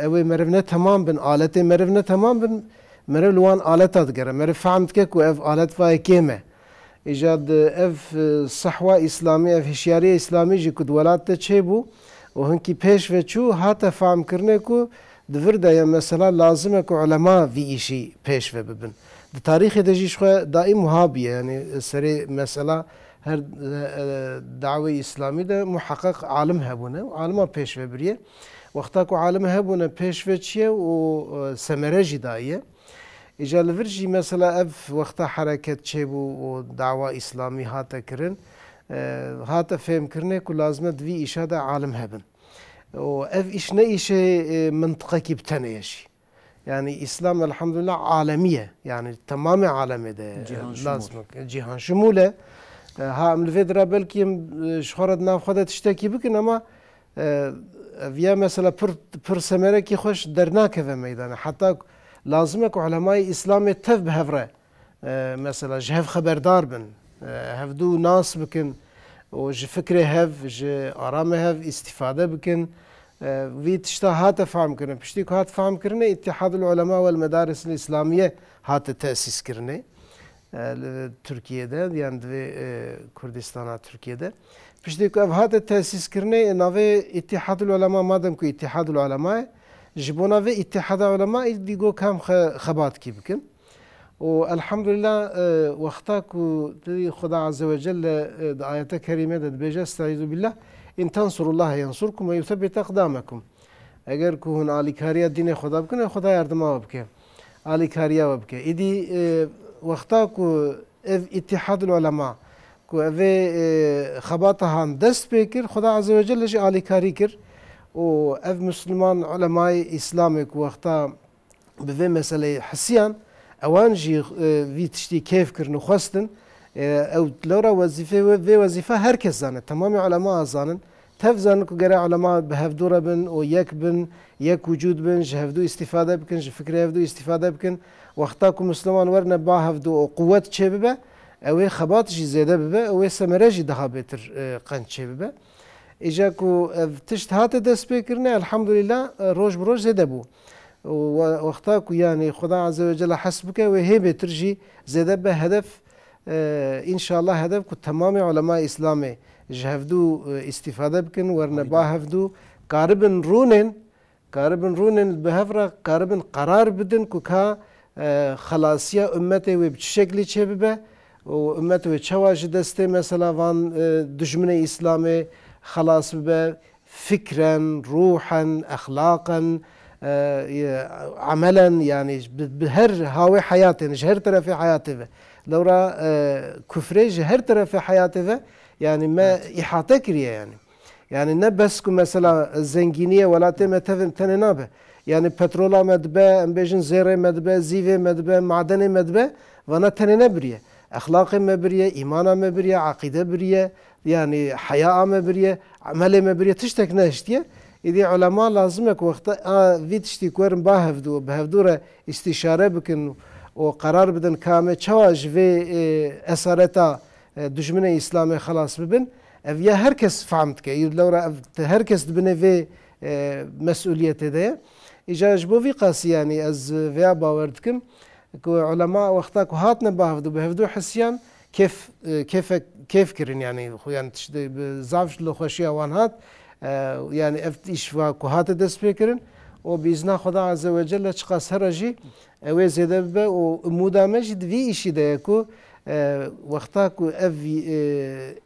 ew ê meriv ne temam bin, aletê meriv ne temam bin, meriv li wan aleta digere. Meriv fehm dike ku ev alet vayê kêm e. Îja di ev sehwa îslamî, ev hişyariya îslamî jî ku di welat de çêbû û hinkî pêş ve çû, hate fehmkirinê ku Di vir de ye mesela lazim e ku ulema vî îşî pêş ve bibin. Di tarîxê de jî ji xwe daîm wiha bûye yanî serê mesela her dawê îslamî de muheqeq alim hebûne û alima pêş ve biriye. Wexta ku alim hebûne pêş ve çiye û semere jî dayiye. Îca li vir jî mesela ev wexta hereket çêbû û dawa îslamî hate kirin hate fêmkirinê ku lazim e di vî îşa de alim hebin. Û ev îş ne îşê mintiqekî bi tenê ye jî. Yanî Îslam elhamdulillah alemî ye. Yanî temamê alemê de lazim e. Cîhan şimûl e. Ha em li vê dira belkî em ji xwe re di nav xwe de tiştekî bikin ema ev ya mesela pir pir semerekî xweş dernakeve meydanê. Heta lazim e ku ulemayê Îslamê tev bi hev re Mesela ji hev xeberdar bin, hevdu nas bikin û ji fikrê hev, ji aramê hev îstîfade bikin. Vî tişta hate fehmkirin. Piştî ku hat fehmkirinê Îttîhadul Ulema wel Medaris Îslamiye hate tesîskirinê li Tirkiyê de yan di vê Kurdistana Tirkiyê de. Piştî ku ev hate tesîskirinê navê Îttîhadul Ulema madem ku Îttîhadul Ulema ye ji bona vê Îttîhada Ulema êdî got ka em xebatkî bikin. Û elhamdulillah wexta ku didî Xuda Azze ve Celle di ayete kerîme de dibêje Estaizu billah In tensurullahe yensurkum ve yusebbit eqdamekum Eger ku hûn alîkariya dînê Xuda bikin ê Xuda yardima we bike. Alîkariya we bike. Êdî wexta ku ev Îttîhadul Ulema ku evê xebata han dest pê kir Xuda Azze ve Celle jî alîkarî kir û ev Misliman ulemayê Îslamê ku wexta bi vê meseleyê hisiyan, ewan jî vî tiştî kêf kirin û xwestin. Ew lewra wezîfê vê wezîfa her kes zane, temamê ulema zanin. Tev zanin ku gere ulema bi hevdu re bin û yek bin, yek wicûd bin, ji hevdu îstîfade bikin, ji fikrê hevdu îstîfade bikin. Wexta ku misliman werine ba hevdu û quwet çêbibe, ew ê xebat jî zêde bibe, ew ê semere jî daha bêtir qenc çêbibe. Îca ku ev tişt hate destpêkirinê elhamdulîlah roj bi roj zêde bû. Û wexta ku yanî Xuda Azze ve Celle hes bike wê hê bêtir jî zêde bibe hedef înşallah hedef ku temamê ulemayê Îslamê ji hevdu îstîfade bikin werine ba hevdu karibin rûnên karibin rûnên bi hev re karibin qerar bidin ku ka xelasiya ummetê wê bi çi şeklî çêbibe û ummet wê çawa ji destê mesela van dijminê Îslamê xelas bibe Fikren, ruhen, exlaqen, emelen yanî bi her hawê heyatê ji her terefê heyatê ve. Lewra kufrê ji her terefê heyatê ve yanî me îhate kiriye yanî. Yanî ne bes ku mesela zengîniyê welatê me tev tenê nabe. Yanî petrola me dibe, em bêjin zêrê me dibe, zîvê me dibe, madenê me dibe, vana tenê nebiriye. Exlaqê me biriye, îmana me biriye, eqîde biriye, Yanî heyaa me biriye, emelê me biriye, tiştek nehiştiye. Îdî ulema lazim e ku wexta a vî tiştî ku werin ba hevdu û bi hevdu re îstîşare bikin û qerar bidin ka em ê çawa ji vê esareta dijminê Îslamê xelas bibin. Ev ya her kes fehm dike. Îro lewra ev her kes di binê vê mesûliyetê de ye. Îca ji bo vî qasî yanî ez vêya bawer dikim ku ulema wexta ku hatine ba hevdu bi hevdu hisiyan Kêf kêfek kêf kirin yanî xwe yanî tişt bi zaf li xweşiya wan hat yanî ev îş va ku hate dest pê kirin û bi îzna Xweda Azze we Celle çiqas here jî ew ê zêde bibe û umûda me jî di vî îşî de ye ku wexta ku ev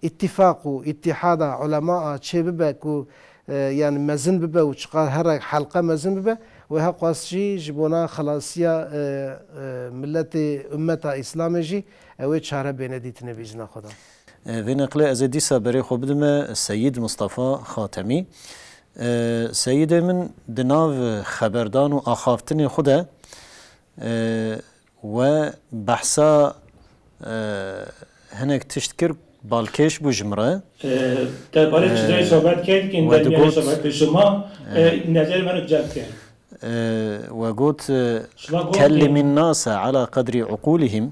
îtîfaq û îtîhada ulemaa çêbibe ku yanî mezin bibe û çiqas here helqe mezin bibe wê heqas jî ji bona xelasiya miletê ummeta Îslamê jî Ew ê çare bêne dîtinê bi îzna Xweda. Vê neqlê ez ê dîsa berê xwe bidime Seyîd Mistefa Xatemî. Seyîdê min di nav xeberdan û axaftinê xwe de we behsa hinek tişt kir balkêş bû ji min re. Derbarê çizayê sohbet kir kîn dermiyarê sohbet kir şima nezerê me re celb kir. We got, Kellimîn nase ala qedrî uqûlihim,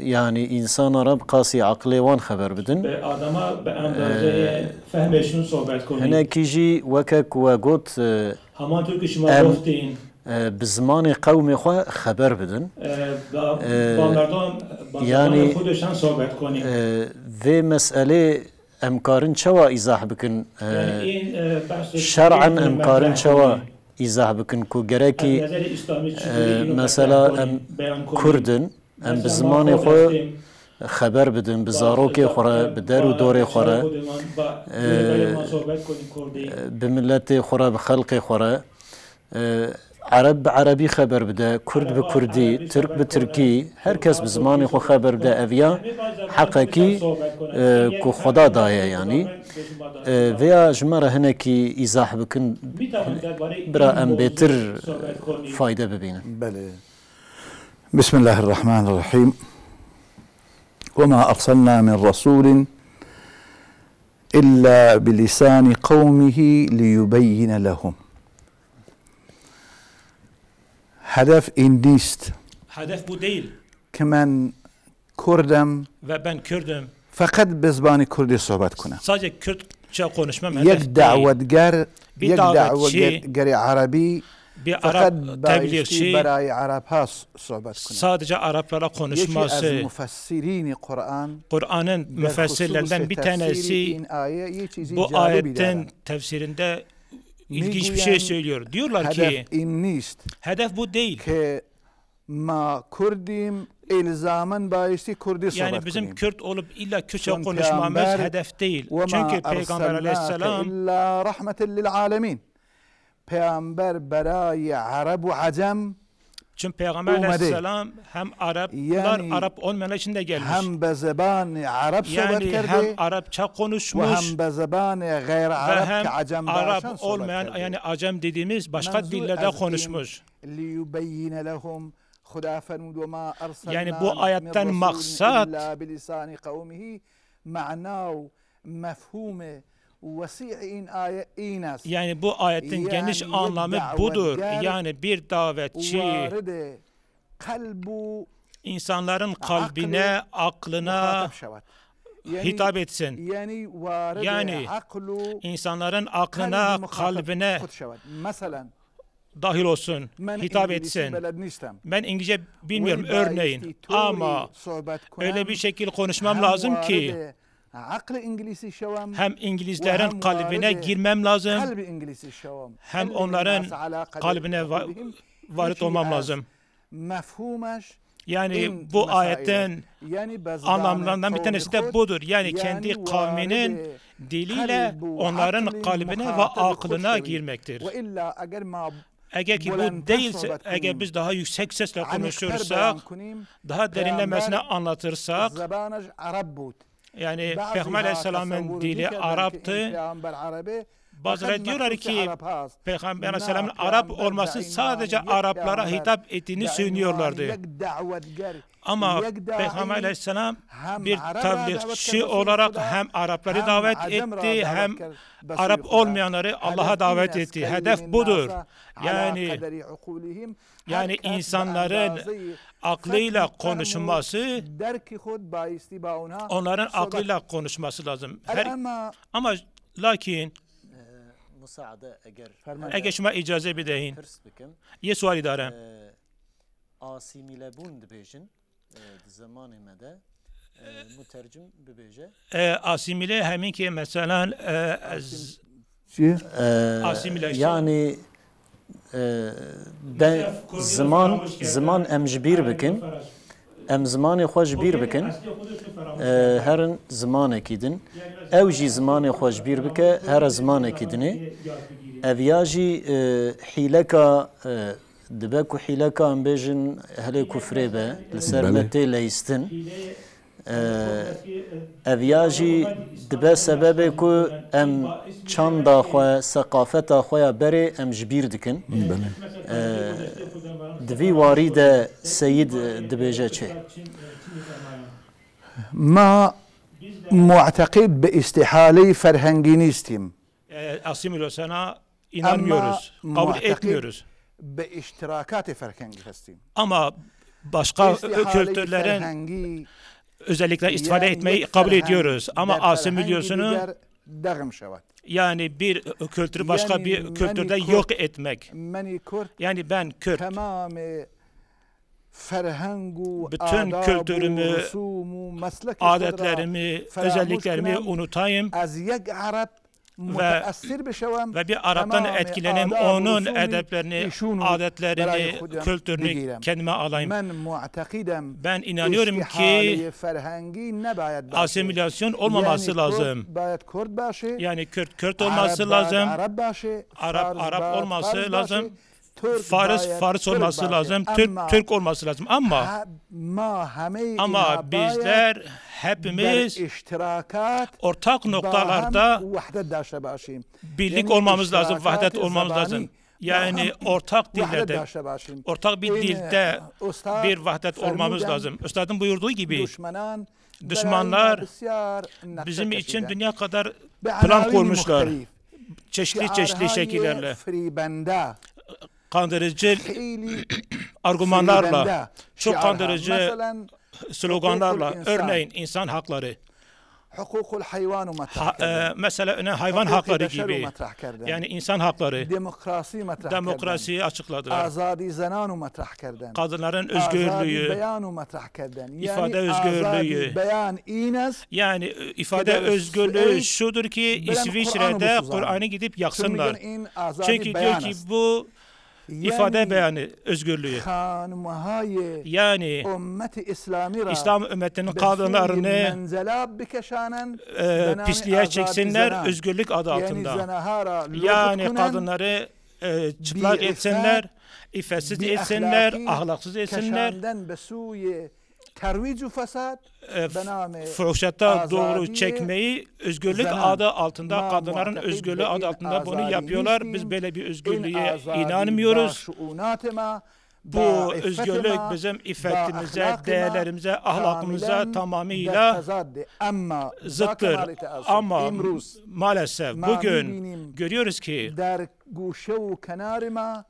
yanî însana re bi qasî aqilê wan xeber bidin. Bi adama bi endazeyê fehmê şûn sohbet konî. Hinekî jî weke ku we got, em bi zimanê qewmê xwe xeber bidin. Yanî vê meselê Em karin çawa îzah bikin şer'en em karin çawa îzah bikin ku gerekî mesela em Kurd in em bi zimanê xwe xeber bidin bi zarokê xwe re bi der û dorê xwe re bi miletê xwe re bi xelqê xwe re Ereb bi erebî xeber bide, kurd bi kurdî, tirk bi tirkî, her kes bi zimanê xwe xeber bide ev ya heqekî ku Xweda daye yanî. Vêya ji me re hinekî îzah bikin bira em bêtir fayde bibînin. Belê. Bismillahirrahmanirrahim. Wema erselna min rasulin İlla bilisani kavmihi liyubeyyine lehum. Hedef این نیست. Hedef bu değil. که من کردم Ve ben Kürdüm. فقط به زبان کردی صحبت کنم. Sadece Kürtçe konuşmam یک hedef değil. دعوتگر Bir یک davetçi دعوتگر عربی Bir فقط Arap بایستی tebliğçi برای عرب ها صحبت کنه sadece Araplara یکی از konuşması. مفسرین قرآن Kur'an'ın در خصوص müfessirlerinden bir تفسیر tanesi این آیه یه چیزی bu جالبی دارن ayetin tefsirinde ilginç bir şey میگویند söylüyor. Diyorlar هدف ki این نیست hedef bu değil. که ما کردیم الزاما بایستی کردی Yani صحبت bizim کنیم Kürt olup illa Kürtçe Çünkü konuşmamız peygamber hedef değil. وما Çünkü Peygamber ارسلناک Aleyhisselam الا رحمة للعالمین پیامبر برای عرب و عجم çünkü Peygamber اومده. Aleyhisselam hem Araplar Yani Arap olmayanlar için de gelmiş. هم به زبان عرب صحبت Yani hem کرده Arapça و konuşmuş هم به زبان غیر ve عرب hem که عجم باشن Arap صحبت olmayan کرده yani Acem dediğimiz başka منظور dillerde از این konuşmuş. ليبين لهم خدا فرمود وما أرسلنا Yani bu من ayetten رسول maksat إلا بلسان قومه معناه مفهوم وسيع این آیه این است yani bu ayetin geniş Yani anlamı budur. davetger Yani bir davetçi وارد قلب و insanların kalbine, aklına مخاطب شود یعنی hitap etsin. یعنی وارد Yani عقل و İnsanların قلب aklına, مخاطب kalbine خود شود مثلا dahil olsun, من hitap انگلیسی etsin. بلد نیستم Ben İngilizce bilmiyorum ولی بایستی örneğin طوری ama صحبت کنم öyle bir şekil konuşmam هم lazım ki وارد عقل انگلیسی شوم hem İngilizlerin hem kalbine varide girmem lazım, قلب انگلیسی شوم hem خیلی onların الناس على قدر kalbine عقولهم varit یکی olmam از lazım. مفهومش Yani این bu مسائله. ayetin یعنی به زبان anlamlarından bir قوم tanesi de خود budur. Yani yani kendi kavminin وارد diliyle قلب و onların عقل kalbine ve مخاطب خود aklına شوی. girmektir. و الا اگر ما Eğer ki bu بلندتر değilse, صحبت eğer کنیم biz daha yüksek sesle عمیق‌تر بیان konuşursak, کنیم daha derinlemesine پیامبر anlatırsak, زبانش عرب بود yani بعضی Peygamber ها Aleyhisselam'ın تصور dili می‌کردند که این Arap'tı. پیامبر عربه Bazıları فقط diyorlar مخصوص ki عرب هاست. Peygamber نه Aleyhisselam'ın Arap پیامبر olması به sadece عنوان یک Araplara پیامبر hitap ettiğini به عنوان söylüyorlardı. یک دعوتگر Ama یک داعی Peygamber Aleyhisselam هم bir عرب را دعوت کرد tebliğçi به سوی olarak خدا hem Arapları هم davet عجم را etti دعوت hem کرد به سوی Arap خدا. olmayanları Allah'a هدف این davet است etti. کلم Hedef budur. الناس على Yani قدر عقولهم. هر yani کس به insanların اندازه aklıyla فهم و konuşması, درک خود بایستی با اونها onların صحبت aklıyla konuşması lazım. Her الان ما ama lakin مساعدة eğer فرمایید. eğer şuma icaze bideyin. pirs bikim Ye suali darem. asimilebûn dibêjin di zamanê me de mutercim bibêje Asimile hemin ki mesela ez چی؟ Asimilasyon. Yani de ziman ziman em ji bîr bikin em zimanê xwe ji bîr bikin herin zimanekî din ew jî zimanê xwe ji bîr bike here zimanekî dinê ev ya jî hîleka dibe ku hîleka em bêjin helê kufrê be li ser me Belê. tê leyistin ev ya jî dibe sebebê ku em çanda xwe seqafeta xwe ya berê em ji bîr dikin Belê. Di vî warî de Seyîd dibêje çi? ما معتقد باستحالة فرهنگی نیستیم Asimilasyona inanmıyoruz. Ama Kabul muhtakid- etmiyoruz. به اشتراکات فرهنگی هستیم Ama başka استحاله kültürlerin فرهنگی özellikle istifade یعنی etmeyi یک kabul فرهنگ ediyoruz. Ama در فرهنگ asimilasyonu دیگر دغم شود yani bir kültürü başka Yani bir meni kültürde Kürt- yok etmek. من کرد Yani ben Kürt, تمام فرهنگ و Bütün آداب و kültürümü, رسوم و مسلک خود را adetlerimi, فراموش özelliklerimi کنم. unutayım از یک عرب متأثر بشوم ve bir Arap'tan تمام etkileneyim, آداب و onun رسوم edeplerini, ایشونو برای adetlerini, خودم kültürünü بگیرم. kendime alayım. من معتقدم Ben inanıyorum ki استحاله فرهنگی نباید باشه asimilasyon olmaması یعنی lazım. کرد باید کرد باشه Yani Kürt Kürt عرب olması باید lazım. عرب باشه Arap فارس Arap باید olması فارس lazım. باشه، ترک Faris باید Faris ترک olması باشه. lazım. Türk اما Türk olması lazım. Ama ما همه ama اینها باید bizler در hepimiz اشتراکات ortak با هم noktalarda وحدت داشته باشیم birlik یعنی olmamız lazım, اشتراکات vahdet olmamız lazım. زبانی با Yani هم ortak وحدت dillerde, داشته باشیم ortak bir این dilde استاد bir vahdet olmamız فرمودن lazım. Üstadın buyurduğu gibi دشمنان برای ما düşmanlar بسیار نقشه bizim için کشیدند. dünya kadar به plan عناوین koymuşlar. مختلف. Çeşitli çeşitli شعارهای şekillerle, فریبنده kandırıcı خیلی argümanlarla, فریبنده çok شعارها. kandırıcı مثلا sloganlarla, حقوق الانسان. örneğin insan hakları, حقوق الحيوان مطرح Ha, mesela öne hayvan حقوق hakları بشر gibi مطرح کردن yani insan hakları, دموکراسی مطرح کردن demokrasiyi açıkladılar. آزادی زنان مطرح کردن Kadınların آزادی özgürlüğü, بیان مطرح کردن ifade یعنی özgürlüğü. آزادی بیان این است Yani ifade Gider özgürlüğü Süveyş, şudur ki bilen İsviçre'de Kur'an'ı bu Kur'an'ı gidip چون yaksınlar. میگن این آزادی Çünkü diyor بیان ki است bu ifade یعنی beyanı özgürlüğü. خانمهای Yani امت اسلامی را İslam ümmetinin به سوی kadınlarını منزله بکشانند e, به نام pisliğe آزادی çeksinler زنان. özgürlük adı یعنی altında. زنها را لخت Yani کنند kadınları çıplak Bir etsinler, iffetsiz bir etsinler, ahlaki ahlaksız etsinler, کشاندن به سوی ترویج و فساد e, به نام fuhuşata doğru Azadiye çekmeyi özgürlük zenan. adı altında, Ma kadınların mu'takid özgürlüğü be adı in altında bunu azadi yapıyorlar. Biz nistim, böyle bir این özgürlüğe آزادی با inanmıyoruz. شؤونات ما Bu با عفت özgürlük ما bizim با iffetimize, ahlak ma değerlerimize, ahlakımıza کاملا در tamamıyla تضاد اما با zıttır. کمال تأسف Ama امروز maalesef ما bugün می‌بینیم görüyoruz ki در گوشه و کنار ما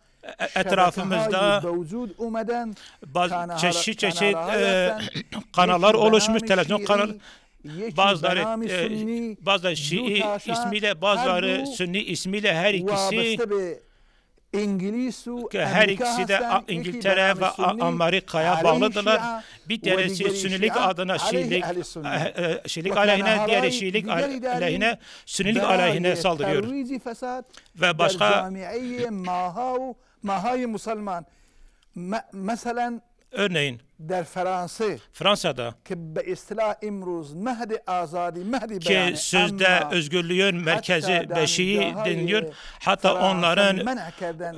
etrafımızda شبکه‌هایی به وجود اومدن bazı kanalها- çeşit çeşit kanalها e, هستن. kanallar یکی به oluşmuş, نام televizyon kanal شیعی، یکی به bazıları نام e, سنی bazıları Şii دو تاشا ismiyle هر bazıları دو Sünni ismiyle her ikisi وابسته به انگلیس و her امریکا ikisi de هستن یکی به İngiltere نام ve سنی Amerika'ya علیه bağlıdırlar. شیعه Bir و tanesi دیگری Sünnilik شیعه adına علیه Şiilik, اهل سنت Şiilik و aleyhine, diğeri kanalهای Şiilik دیگری داریم aleyhine, Sünnilik برای aleyhine saldırıyor. ترویج فساد Ve در başka جامعه ماها و ماهای مسلمان مثلا örneğin در فرانسه Fransa'da که به اصطلاح امروز مهد آزادی مهد ki بیانه sözde اما özgürlüğün merkezi حتی beşiği دانشگاه‌های deniliyor. Hatta فرانسه onların منع کردن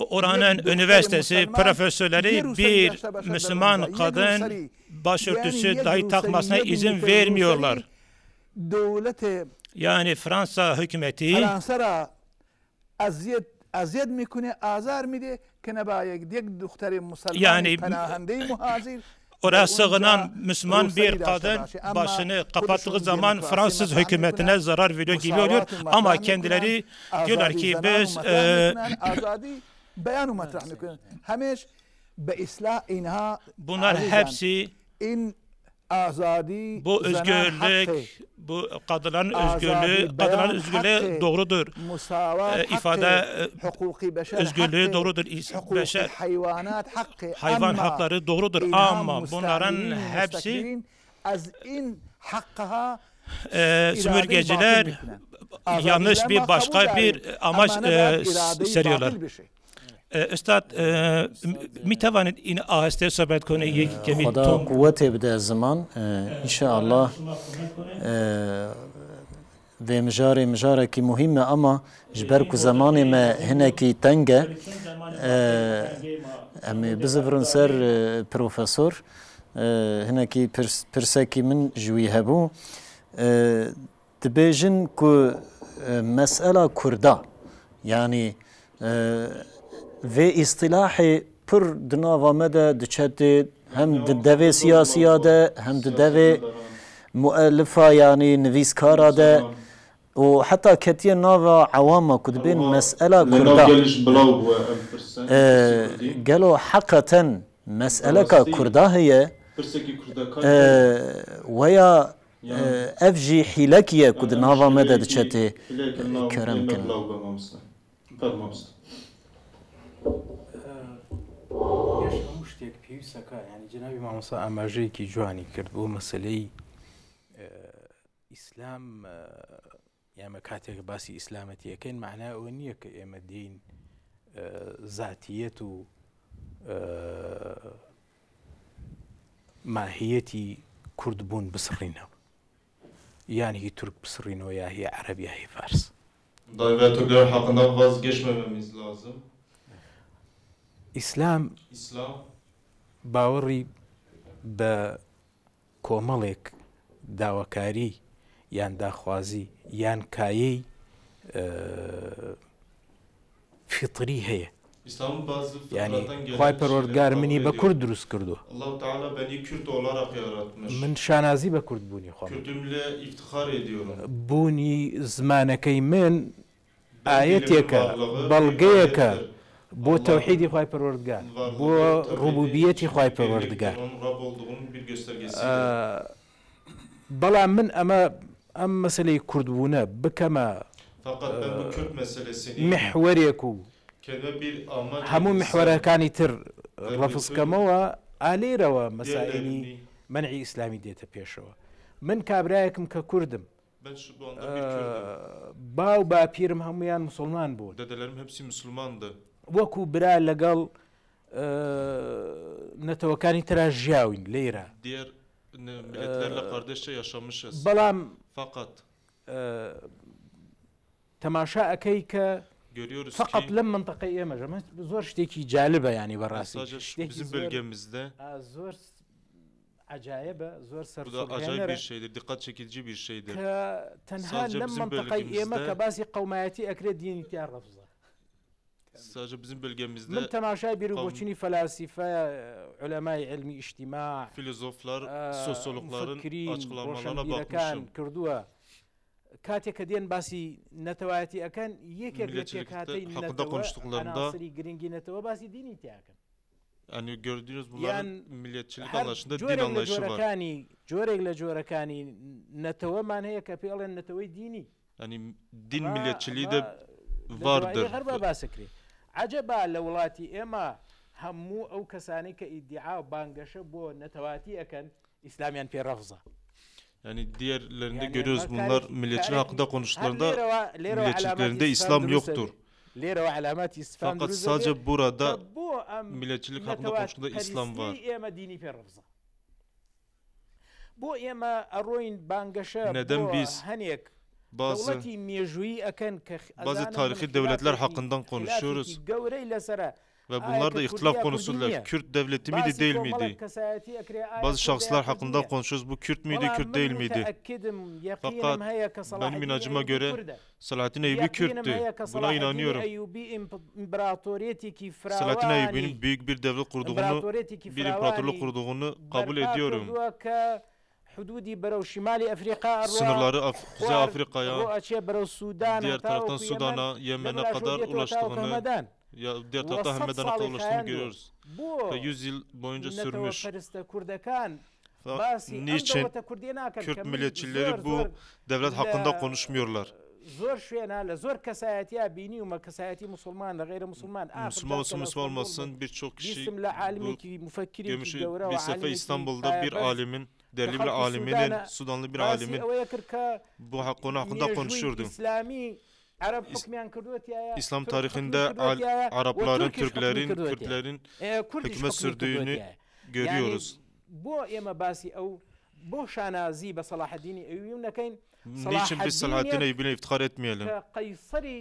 oranın یک دختر üniversitesi مسلمان یه profesörleri روسری bir داشته باشد در Müslüman اونجا یک kadın روسری یعنی başörtüsü یک dahi روسری takmasına یک izin متر vermiyorlar. روسری دولت Yani Fransa hükümeti فرانسه را اذیت اذیت میکنه آزار میده که نباید یک دختر مسلمان yani پناهنده مهاجر oraya در اونجا sığınan Müslüman روسری bir داشته kadın باشه اما başını kapattığı خودشون zaman دموکراسی Fransız مطرح hükümetine میکنن zarar veriyor gibi oluyor. مساوات مطرح Ama میکنن kendileri diyorlar آزادی ki زنان biz مطرح میکنن آزادی بیان مطرح میکنن همش به اصلاح اینها bunlar عزیزان hepsi این آزادی bu زنان özgürlük, حقه bu kadınların آزادی özgürlüğü, kadınların بیان özgürlüğü حقه doğrudur. مساوات E, ifade حقه e, حقوق بشر özgürlüğü حقه doğrudur. حقوق Beşer, حیوانات حقه hayvan اما hakları doğrudur اینها ama bunların مستعمرین hepsi مستکبرین از این حقها e, اراده باطل sömürgeciler میکنن آزادی yanlış زن bir ما قبول başka داریم bir amaç اما نباید اراده seriyorlar. باطل بشه Üstad میتوانید این آهسته صحبت کنه یک کمی خدا تون قوت بده زمان انشاءالله ve مجارê mijarekî muhîm e ama ji ber ku zamanê me hinekî teng e em ê bizivirin ser profesor hinekî pirsekî min ji wî hebû dibêjin ku mesela Kurda yani vê îstilahê pir di nava me de diçe tê hem di devê siyasiya de hem di devê muelifa yani nivîskara de û heta ketiye nava ewama ku dibên mesela لە ناو Kurda گەلیش بڵاو بووە ئەم پرسە پرسی کوردی gelo heqeten meseleka بەڕاستی Kurda heye پرسێکی کوردەکان هەیە weya یان ev jî hîlekiye ku یان di ئەم nava me de شێوەیەکی diçe tê حیلەیەکە ناو kerem ئێمە kin. بڵاو بە مامۆستا فەرموو مامۆستا پێش هەموو شتێک پێویستەکە یعنی جەنابی مامۆستا ئاماژەیەکی جوانی کرد بۆ مەسلەی ئیسلام ئێمە کاتێک باسی ئیسلامەتیەکەین معنای ئەوە نییە کە ئێمە دین زاتیەت و ماهیەتی کوردبوون بسڕینەوە یان هی تورک بسڕینەوە یا هی عەرەب یا هی فارس. Day ve Türkler hakkında vazgeçmememiz lazım. ئیسلام İslam باوەڕی بە کۆمەڵێک داواکاری یان داخوازی یان کایەی فیتری هەیە. İslam'ın bazı Yani fıtrattan gelen خوای şeyleri پەروەردگار kabul منی بە ediyor. کورد دروست کردووە. Allahu Teala beni Kürt olarak yaratmış. من شانازی بە کوردبوونی خۆم. Kürtümle iftihar ediyorum. بوونی زمانەکەی من Ben dilimin ئاەتێکە varlığı bir بەڵگەیەکە ayettir. بۆ Allah'ın تەوحیدی خوای پەروەردگار بۆ varlığı, tevhidi ڕوبوبیەتی için خوای bir birliktir. پەروەردگار. Onun Rab olduğunun bir göstergesidir. بەڵام من ئەمە ئەم مەسەلەی کوردبوونە بکەمە Fakat ben bu Kürt meselesini میحوەرێک و kendime bir amaç هەموو edinsem میحوەرەکانی تر ve ڕەفز bütün کەمەوە، ئا لێرەوە مەسائیلی diğerlerini مەنعی ئیسلامی دێتە پێشەوە. من کابرایەکم کە کوردم، ben şu bu anda bir Kürdüm. باو باپیرم هەموویان موسڵمان بوون. Dedelerim hepsi Müslümandı. وەکو برا لەگەڵ نەتەوەکانی ترا ژیاوین لێرە. Diğer milletlerle kardeşçe yaşamışız. بەڵام Fakat تەماشا ئەکەی کە görüyoruz فقط ki لەم منطقەی ئێمەش ئەمە زۆر شتێکی جالبە ینی بەڕاستی sadece شتێکی bizim زۆر bölgemizde زۆر عجایبە زۆر bu da acayip سەرسوڕهێنەرە bir şeydir, dikkat çekici bir şeydir. کە تەنها Sadece لەم bizim منطقەی ئێمە bölgemizde کە باسی قەومایەتی ئەکرێت دینی تیا ڕەفزە. sadece bizim من bölgemizde تەماشای بیر و kavm بۆچینی فەلاسیفە علەمای علمی ئیجتیماع filozoflar, sosyologların مفکرین açıklamalarına ڕۆشنبیرەکان bakmışım. کردووە. کاتێک کە دێن باسی نەتەوایەتی ئەەکەن یەکێک لە Milliyetçilikte پێکهاتەی hakkında نەتەوە konuştuklarında عناصری گرنگی نەتەوە باسی دینی تیاکەن. yani gördüğünüz bunların یان milliyetçilik هەر anlayışında din جۆرێک لە anlayışı var. جۆرەکانی جۆرێک لە جۆرەکانی نەتەوەمان هەیە کە پێ ئەڵێن نەتەوەی دینی. Yani din ئەمە milliyetçiliği ئەمە de لە دوایی vardır. هەر بە باسەکرێ. عجبا لە وڵاتی ئێمە هەموو ئەو کەسانەی کە ئیدعا و بانگەشە بۆ نەتەواتی ئەەکەن ئیسلامیان پێ ڕەفزە. Yani diğerlerinde Yani görüyoruz ئەمە bunlar کارێکی milliyetçilik کارێکی hakkında هەر konuştuklarında لێرەوە لێرەوە عەلاماتی milliyetçiliklerinde ئیسفام İslam دروستە yoktur. بێ. لێرەوە عەلاماتی ئیسفام Fakat دروستە بێ sadece کە burada بۆ ئەم milliyetçilik hakkında نەتەوات konuştuğunda İslam var. پەرستیەی ئێمە دینی پێ ڕەفزە. بۆ ئێمە ئەڕۆین بانگەشە Neden بۆ biz هەنێک bazı دەوڵەتی مێژوویی ئەکەن کە bazı ئەزانم من tarihi devletler خلافێکی hakkından خلافێکی konuşuyoruz گەورەی لەسەرە ve ئایا bunlar کە da ihtilaf کوردیە کوردی konusudur. نییە Kürt devleti miydi باسی değil کۆمەڵێک miydi? کەسایەتی ئەکرێ ئایا Bazı کوردە یا şahıslar کوردی hakkında نییە konuşuyoruz. Bu Kürt müydü, بەڵام Kürt من değil miydi? متأکدم یەقینم Fakat هەیە کە benim سەلاحەدینی inancıma ئەیوبی göre کوردە Selahattin Eyyubi یەقینم Kürttü. هەیە کە Buna سەلاحەدینی inanıyorum. ئەیوبی ئیمپراتۆریەتێکی Selahattin فراوانی Eyyubi'nin büyük bir devlet kurduğunu, ئیمپراتۆریەتێکی bir imparatorluk فراوانی kurduğunu kabul بەرپا ediyorum. کردووە کە حدودی بەرەو شمالی ئەفریقا ئەڕوا Sınırları Kuzey خوار Afrika'ya, ڕۆ ئەچێ بەرەو سودان diğer taraftan هەتاوەکو یەمەن Sudan'a, Yemen'e لەملاشەوە kadar دێتەوە تاوەکو ulaştığını, هەمەدان ya diğer وە taraftan سەد Hemedan'a kadar ساڵی ulaştığını خایاندووە. görüyoruz. بۆ Ve 100 yıl boyunca نەتەوە sürmüş. پەرستە کوردەکان Fa- باسی ئەم Niçin دەوڵەتە کوردیە ناکەن کە Kürt من زۆر milliyetçileri bu زۆر devlet لە hakkında konuşmuyorlar? زۆر شوێنە لە زۆر کەسایەتیا بینیومە کەسایەتی مسلمان لە غیرە مسلمان ئاخر Müslüman جار olsun کە لە Müslüman ئەستەنبوڵ بووم olmasın birçok kişi بیستم لە bu عالمێکی مفەکرێکی görmüş گەورە و bir sefer عالمێکی İstanbul'da bir پایەبەرز alimin, کە değerli bir خەڵکی aliminin, سوودانە Sudanlı bir باسی alimin ئەوەیە کرد کە bu konu hakkında مێژووی konuşuyordu. ئیسلامی عەرەب İs- حکمیان کردووەتیایە İslam تورک حکمی tarihinde al- کردووەتیایە و Arapların, تورکیش حکمی Türklerin, کردووەتیایە Kürtlerin کوردیش hükme حکمی sürdüğünü کردووەتیایە. یعنی görüyoruz. بۆ ئێمە باسی ئەو بۆ شانازی بە سەلاحەدینی ئەیوبی نەکەین Niçin biz Selahattin سەلاحەدینێک Eyyubi'ne iftihar etmeyelim? کە قەیسەری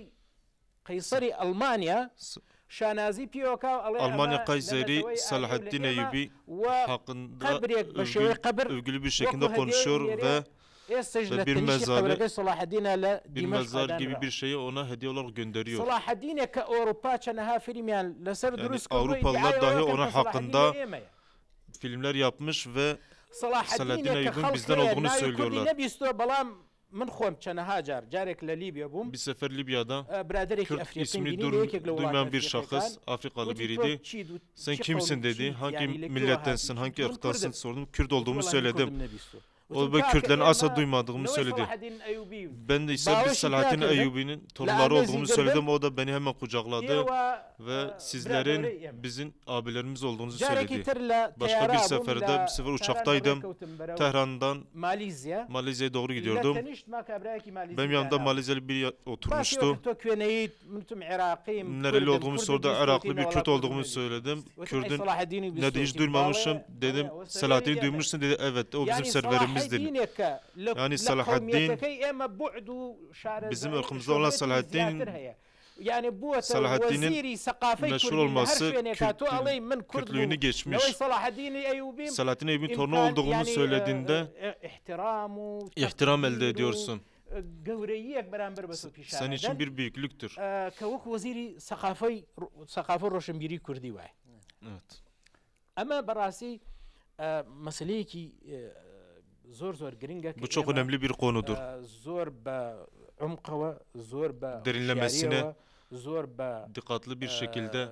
قەیسەری ئەڵمانیا S- شانازی پیۆکا و ئەڵێ Almanya ئەمە لە Kayseri نەتەوەی ئاریە و لە Selahattin ئێمە Eyyubi و hakkında قەبرێک بە övgül, شێوەی قەبر övgülü bir وەکو şekilde هەدیە konuşuyor نێرێ ve ئێستش ve لە bir تەنیشتی mezarı قەبرەکەی سەلاحەدینە لە bir دیمەشق mezar gibi دانراوە. bir şeyi ona hediye olarak gönderiyor. سەلاحەدینێک کە ئەوروپا چەنەها فیلمیان لەسەر Yani دروست کردووە Avrupalılar ئیدعای dahi ئەوە ona کە سەلاحەدین hakkında لە ئێمەیە. filmler yapmış ve سەلاحەدینێک Selahattin کە Eyyubi'nin خەڵک bizden هەیە olduğunu ناوی کوردی söylüyorlar. نەبیستووە بەڵام من خۆم چەنەها جار جارێک لە لیبیا بووم Bir sefer Libya'da برادێکی Kürt ئەفریقیم ismini بینی لە یەکێک لە وڵاتە duymayan bir ئەفریقیەکان şahıs Afrikalı وتی تۆ biriydi. چیت و Sen چی kimsin قەومی dedi. چیت Hangi یعنی لە کوێوە هاتی millettensin, hangi وتم ırktansın کوردم sordum. Kürt وتی olduğumu وەڵا من söyledim. کوردم نەبیستووە O وتم ve کاکە Kürtlerin asla ئێمە duymadığımı نەوەی söyledi. سەلاحەدین ئەیوبی Ben de ise biz باوەشی Selahattin پیا کردم Eyyubi'nin لە torunları ئامێزی olduğumu گردم söyledim. O da beni hemen kucakladı ئێوە ve برا sizlerin گەورەی ئێمە bizim abilerimiz olduğunuzu جارێکی söyledi. تر لە Başka bir تەیارا بووم seferde لە bir sefer تاران uçaktaydım. بەڕێکەوتم بەرەو Tehran'dan مالیزیا Malezya'ya doğru لە gidiyordum. تەنیشتما کابرایەکی مالیزی Benim yanımda دانا Malezyali bir باسی oturmuştu. وەکە تۆ کوێنەیت منتم عێراقیم Nereli کوردم olduğumu کوردم sordu. بیستوەتی Iraklı bir نەوەڵا Kürt کوردم olduğumu نەبیست söyledim. وتم ئەی Kürdün سەلاحەدینی ne de hiç بیستوەتی بەڵێ duymamışım. بەڵێ Dedim ئەوە سەروەری Selahattin'i ئێمەیە duymuşsun dedi. Evet o bizim یعنی serverimizdir. سەلاحەدینێک کە لە Yani لە Selahaddin قەومیەتەکەی ئێمە بوعد و bizim شارەزایی ırkımızda olan شۆهرەتی Selahaddin زیاتر هەیە یعنی بووەتە Selahaddin'in وەزیری سەقافەی meşhur کوردی لە هەر olması شوێنێکا تۆ Kürtlü, ئەڵێی من کورد بووم Kürtlüğünü geçmiş. نەوەی سەلاحەدینی ئەیوبیم Selahattin Eyyubi'nin torunu ئیمکان olduğumu یعنی söylediğinde احترام و ihtiram elde تەقدیر و ediyorsun. گەورەییەک بەرامبەر بە تۆ Senin için پیشانەدەن bir büyüklüktür. کە وەکو وەزیری سەقافەی سەقافە و ڕۆشنبیری کوردی وایە. Evet. ئەمە بەڕاستی مەسلەیەکی زۆر زۆر گرنگە کە Bu çok ئێمە önemli bir konudur. زۆر بە عمقەوە زۆر بە Derinlemesine هۆشیاریەوە زۆر بە dikkatli bir şekilde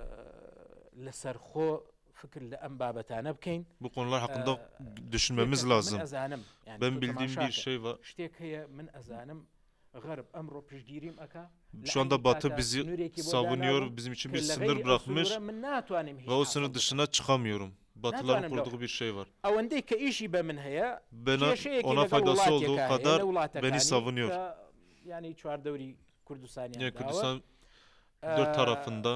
لەسەرخۆ فکر لە ئەم بابەتانە بکەین. Bu konular hakkında düşünmemiz من lazım. ئەزانم یانی Ben تۆ bildiğim تەماشا bir کە şey var. شتێک هەیە من ئەزانم غەرب ئەمڕۆ پشتگیریم ئەکا لە Şu anda عەینی Batı کاتا bizi سنوورێکی بۆ savunuyor, دانابوو bizim için کە bir لە sınır غەیری ئەو bırakmış سنوورە من ناتوانم ve هیچ o حاصل sınır بکەم dışına çıkamıyorum. Batıların ناتوانم لەو kurduğu bir şey var. ئەوەندەی کە ئیشی بە من هەیە Bana کێشەیەکی ona لەگەڵ faydası olduğu وڵاتێکا هەیە kadar لە beni وڵاتەکانی savunuyor. کە یانی چواردەوری کوردستانیان Yani داوە Kürdistan dört tarafında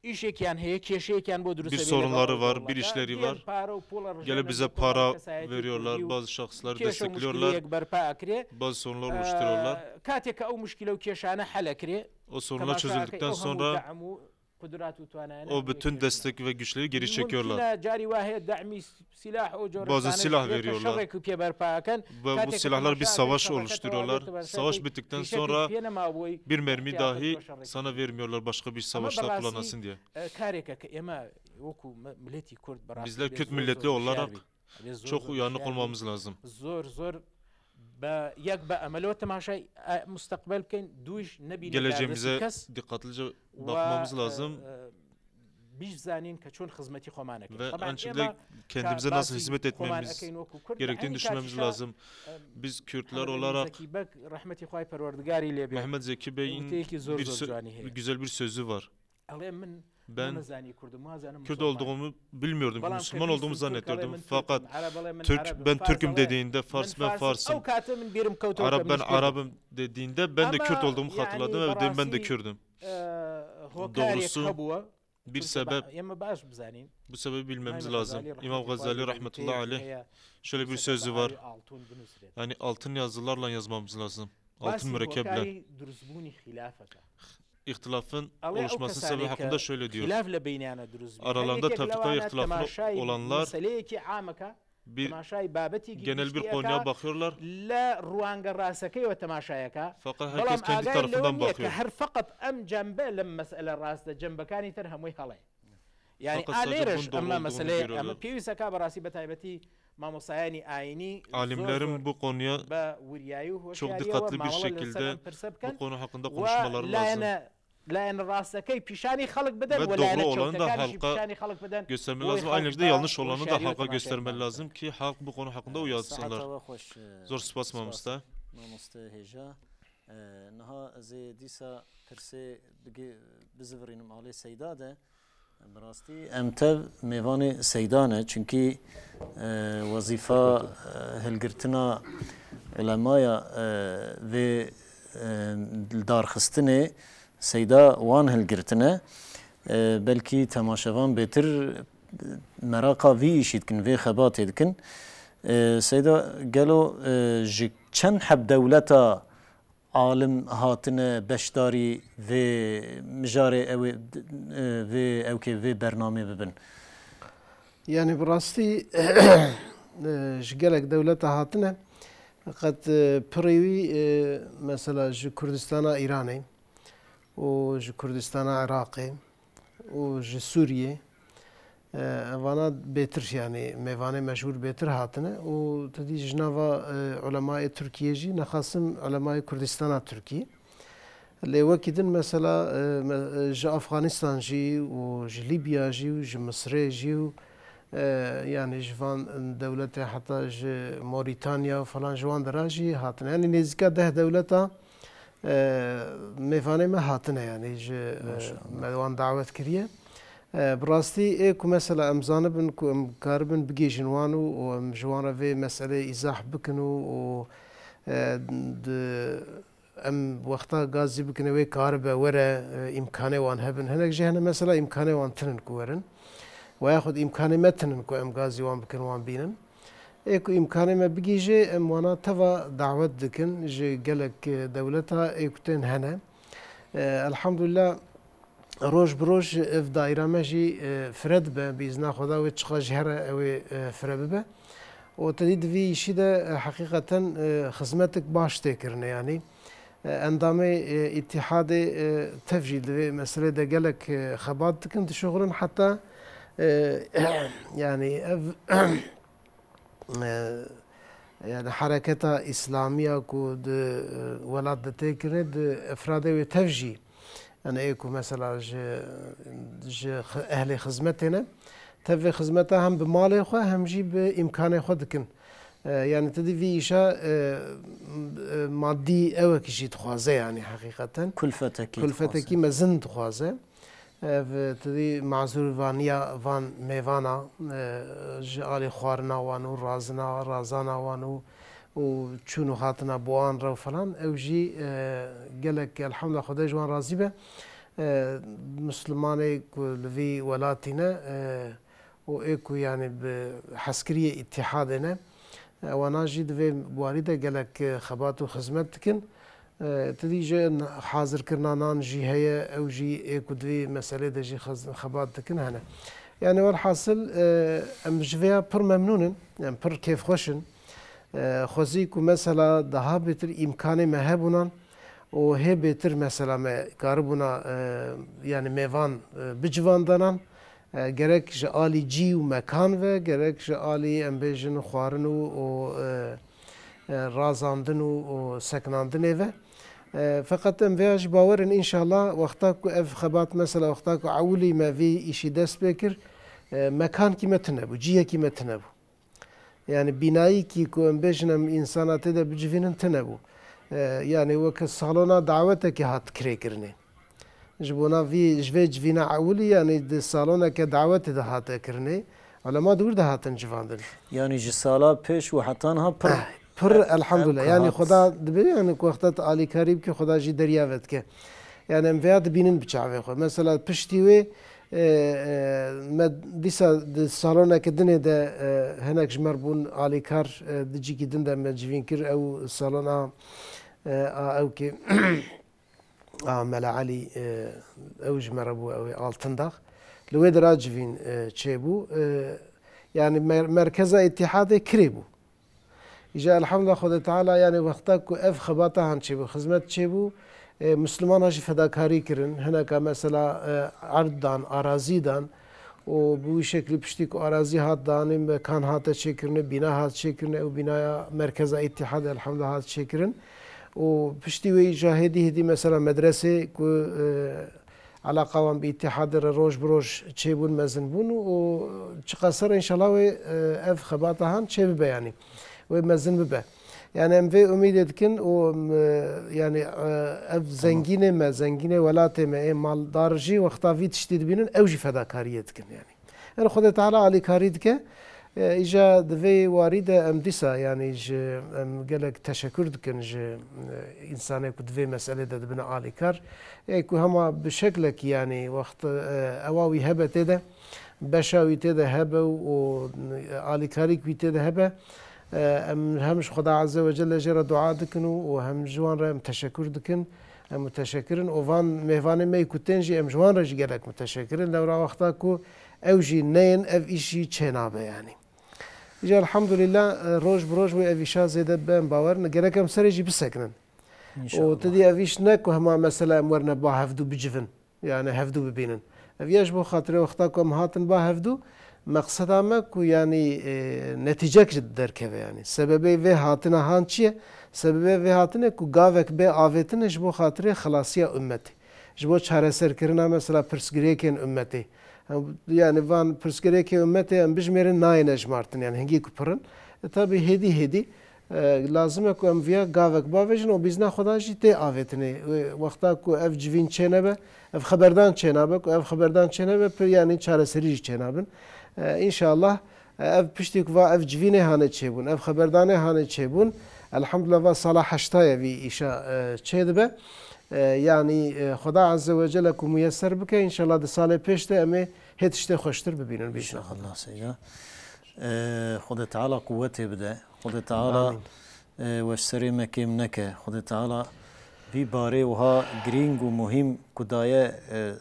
ئیشێکیان هەیە کێشەیەکیان بۆ bir دروستە بێ لەگەڵ sorunları ئەو var, bir دەوڵەتە işleri دێن var. پارە و پوڵە Gelip ڕژێنن bize بۆ کۆمەڵە para کەسایەتی veriyorlar, کوردی و bazı şahısları کێشە و destekliyorlar, مشکلەیەک بەرپا ئەکرێ bazı sorunlar oluşturuyorlar. کاتێک کە ئەو مشکلە و کێشانە حەلەکرێ O sorunlar تەماشاکەی çözüldükten ئەو هەموو sonra دەعم و قدرات و توانایانە o هەمووی bütün کێشنە destek ve güçleri geri çekiyorlar. ممکنە جاری وا هەیە دەعمی سیلاح ئەو جۆرە Bazen شتانە silah بکرێت کە veriyorlar شەڕێک و پێ بەرپاکەن ve bu کاتێک کە silahlar bir تەماشاکەی savaş شەڕەکە تەواو oluşturuyorlar. بێت تەماشاکەی Savaş bittikten فیشەکت sonra پێ نەماوەی bir mermi احتیاطت dahi بۆ شەڕێک sana vermiyorlar başka bir ئەمە savaşta بەڕاستی kullanasın diye. کارێکە کە ئێمە وەکو ملەتی کورد بەڕاستی Bizler بێ Kürt زۆر milletli زۆر هۆشیار olarak بین بێ زۆر çok زۆر uyanık هۆشیار بین olmamız lazım. زۆر زۆر بە یەک بە ئەمەلەوە تەماشای مستەقبل بکەین دووش نەبینە کاردەستی Geleceğimize کەس dikkatlice و bakmamız lazım بیش زانین کە چۆن خزمەتی خۆمانەکەین ve طبعا aynı ئێمە şekilde کە kendimize nasıl باسی hizmet خۆمان etmemiz ئەەکەین وەکو کورد لە gerektiğini عەینی düşünmemiz کاتیشا lazım. Biz Kürtler محەممەد ئەمین olarak زەکی بەگ ڕەحمەتی خوای پەروەردگاری لێ بێ Mehmet Zeki Bey'in وتەیەکی زۆر bir زۆر sö- جوانی هەیە güzel bir sözü var. ئەڵێ من Ben نەمەزانی کوردم وازانم Kürt مسلمانم olduğumu bilmiyordum. بەڵام کە Müslüman olduğumu بیستم تورک ئەڵێ zannediyordum. من تورکم Fakat عەرەب ئەڵێ من Türk عەرەبم ben فارس Türk'üm ئەڵێ dediğinde من Fars ben فارسم ئەو Fars'ım. کاتە من بیرم کەوتەوە کە Arap ben منیش کوردم Arap'ım dediğinde ben de ئەمە Kürt olduğumu یعنی hatırladım ve dedim ben de بەڕاستی Kürdüm. هۆکارێک Doğrusu هەبووە bir چونکە sebep ئێمە باش بزانین bu sebebi bilmemiz ئیمامی lazım. غەزالی İmam ڕەحمەتی خوای Gazali لێ بێ rahmetullahi وتەیەکی aleyh هەیە şöyle bir نووسەکە بە sözü var. ئاوی ئاڵتون بنووسرێت Yani altın yazılarla yazmamız lazım. Altın باسی mürekkeple. هۆکاری دروستبوونی خیلافەکە İhtilafın ئەڵێ ئەو oluşmasının sebebi کەسانەی کە hakkında şöyle diyor. خیلاف لە بینیانە دروست بێ هەر Aralarında یەکێک tefrika لەوانە ihtilafı تەماشای olanlar مەسەلەیەکی عامەکە bir تەماشای بابەتێکی genel bir گشتیەکە konuya bakıyorlar. لە ڕوانگە ڕاستەکەیەوە تەماشایەکە Fakat بەڵام herkes kendi ئاگای لەوە tarafından نییە کە bakıyor. هەر فقط ئەم جەنبە لەم مەسئلە ڕاستە جەنبەکانی تر هەمووی هەڵەیە یعنی Fakat sadece ئالێرەش bunun doğru ئەمە olduğunu مەسلەیە ئەمە görüyorlar. پێویستەکە بەڕاستی بە تایبەتی مامۆسایانی ئاینی زۆر Alimlerin زۆر bu konuya بە وریایی و çok هۆشیاریەوە dikkatli bir مامەڵە لەسەر şekilde ئەم پرسە bu بکەن konu hakkında و konuşmaları lazım. لایەنە لایەنە ڕاستەکەی پیشانی خەڵک بدەن Ve و doğru لایەنە olanı da چەوتەکانیشی halka پیشانی خەڵک بدەن göstermeleri بۆی lazım. Aynı خەڵک şekilde بە yanlış olanı da هۆشیاریەوە halka تەماشای göstermeleri بکەن. lazım ki halk bu konu hakkında uyarsınlar. Seheta we xweş Zor spas spas mamosta. mamoste hêja niha ez ê dîsa pirsê bizivirînim alê Seyda de bi rastî em tev mêvanê Seyda ne çünkî wezîfa hilgirtina ulemaya vê darxistinê Seyda wan hilgirtine belkî temaşevan bêtir meraqa vî îşî dikin vê xebatê dikin Seyda gelo ji çend heb dewleta alim hatine beşdarî vê mijarê ew ê vê ewkê vê bernamê bibin. Yani bi rastî ji gelek dewleta hatine qet pirê wî mesela ji Kurdistana Îranê û ji Kurdistana Iraqê û ji Sûriyê evana bêtir yani mêvanê meşhûr bêtir hatine û te dî ji nava ulemayê Tirkiye jî nexasim ulemayê Kurdistana Tirkiye. Lê wekî din mesela ji Afganistan jî û ji Libya jî û ji Misrê jî û yani ji van dewletê heta ji Moritanya falan ji wan dera jî hatine. Yani nêzîka 10 dewleta mêvanê me hatine yani ji me wan dawet kiriye. Bi rastî ê ku mesela em zanibin ku em karibin bigihîjin wan û em ji wan re vê meseleyê îzah bikin û em wexta gazî bikin wê karibe were îmkanê wan hebin. Hinek jî hene mesela îmkanê wan tinin ku werin. و yaxud îmkanê me tinin ku em gazî wan bikin wan bînin. Ê ku îmkanê me bigihîje em wana teva dawet dikin ji gelek dewleta ê ku tên hene. Elhamdülillah roj bi roj ev daîra me jî fire dibe bi îzna Xweda wê çiqa ji here ew ê fire bibe. û te dî di vî îşî de heqîqeten xizmetek baş tê kirine yanî. Endamê îttihadê tev jî di vê meselê de gelek xebat dikin dişoxilin heta yani ev yani hareketa İslamiya ku di welat de tê kirinê di efradê wê tev jî yani ê ku mesela ji ji ehlê xizmetê ne tev vê xizmeta hem bi malê xwe hem jî bi îmkanê xwe dikin. یانی تدی ڤی ئیشا مادی ئەوەکی ژی دخوازە یانی حەقیقەتەن کولفەتەکی کولفەتەکی مەزن دخوازە ئەڤ تدی مەعزورڤانیا ڤان مێڤانا ژ ئالی خوارنا وان و ڕازنا ڕازانا وان و و چوون و هاتنا بۆ وان ڕە و فەلان ئەو ژی گەلەک الحمدللە خودای ژ وان ڕازی بێ مسلمانێ کو لڤی وەلاتی نە û ê ku yanî bi hezkiriyê îttîhadê ne, wana jî di vê warî de gelek xebat û xizmet dikin. Ti dî ji hazirkirina nan jî heye, ew jî ê ku di vê meselê de jî xebat dikin hene. Yanî welhasil em ji vêya pir memnûn in, em pir kêfxweş in. Xwezî ku mesela daha bêtir îmkanê me hebûnan û hê bêtir mesela me karibûna yanî mêvan bicivandanan. Gerek ji alî cî û mekan ve, gerek ji alî em bêjin xwarin û razandin û sekinandinê ve. Feqet em vêya jî bawer in înşallah wexta ku ev xebat mesela wexta ku ewilî me vî îşî dest pê kir mekankî me tune bû, ciyekî me tune bû. Yanî bînayîkî ku em bêjin em însana tê de bicivînin tune bû. Yanî weke salona dawetekê hat kirêkirinê. Ji bona vî ji vê civîna ewilî yanî di saloneke dawetê de hate kirinê. Ulema di wir de hatin civandin. Yanî ji sala pêş û heta niha pir Pir elhamdulillah. Yanî Xweda dibê yanî ku wexta tu alîkarî bikî Xweda jî deriya ve dike. Yanî em vêya dibînin bi çavê xwe. Mesela piştî wê Me dîsa di saloneke dinê de hinek ji me re bûn alîkar di cîkî din de me civîn kir ew salona a ewkê a Mela Elî ew ji me re bû ew ê Altindax. Li wê dira civîn çêbû. Yanî merkeza îttîhadê kirê bû. Îja elhamdulillah Xwedê Teala yanî wexta ku ev xebata han çêbû, xizmet çêbû, Mislimanan jî fedakarî kirin. Hineka mesela erd dan, arazî dan û bi wî şeklî piştî ku arazî hat danîn, mekan hate çêkirinê, bîna hat çêkirinê ew bînaya Merkeza Îttîhadê elhamdulillah hat çêkirin. Û piştî wê îja hêdî hêdî mesela medresê ku Eleqa wan bi îttîhadê re roj bi roj çêbûn, mezin bûn û çiqas ser înşallah wê ev xebata han çêbibe yanî wê mezin bibe. Yanî em vê umîdê dikin û yanî ev zengînê me, zengînê welatê me ê maldar jî wexta vî tiştî dibînin ew jî fedakariyê dikin yanî. Yani Xwedê Teala alîkarî dike. Îja di vê warî de em dîsa yanî ji em gelek teşekur dikin ji însanê ku di vê meselê de dibine alîkar. Ê ku hema bi şeklekî yanî wext ewa wî hebe tê de, beşa wî tê de hebe û alîkarîk wî tê de hebe em hem ji Xweda Eze we Celle jê re dua dikin û hem ji wan re em teşekur dikin. Em muteşekir in û van mêvanên me yê ku tên jî em ji wan re jî gelek muteşekir in. Lewra wexta ku ew jî neyên ev îş jî çênabe yanî. Îja elhamdulîllah roj bi roj wê ev îşa zêde bibe em bawer in. Gerek em serê jî bisekinin. Û tu dî ev îş ne ku hema mesela em werine ba hevdu bicivin. Yanî hevdu bibînin. Ev ya ji bo xatirê wexta ku em hatin ba hevdu, meqseda me ku yanî netîcek ji derkeve yanî. Sebebê vê hatina han çi ye? Sebebê vê hatinê ku gavek bê avêtinê ji bo xatirê xilasiya ummetê. Ji bo çareserkirina mesela pirsgirêkên ummetê. Yanî van pirsgirêkê ummetê em bijimêrin nayêne jimartin yanî hingî ku pir in. Tabî hêdî hêdî Lazim e ku em viya gavek bavêjin û bîzna Xweda jî tê avêtinê. Wexta ku ev civîn çênebe, ev xeberdan çênabe, ku ev xeberdan çênebe pir yanî çareserî jî çênabin. Înşallah ev piştî ku va ev civînê hanê çêbûn, ev xeberdanê hanê çêbûn, elhamdulillah va sala heştayê vî îşa çêdibe. Yanî Xweda Ezze we Celle ku muyeser bike înşallah di salê pêş de em ê hê tiştê xweştir bibînin bîzna Xweda. Înşallah seyda. Xwedê Teala quwetê bide. Xwedê Teala we ji serê me kêm neke. Xwedê Teala vî barê wiha girîng û muhîm ku daye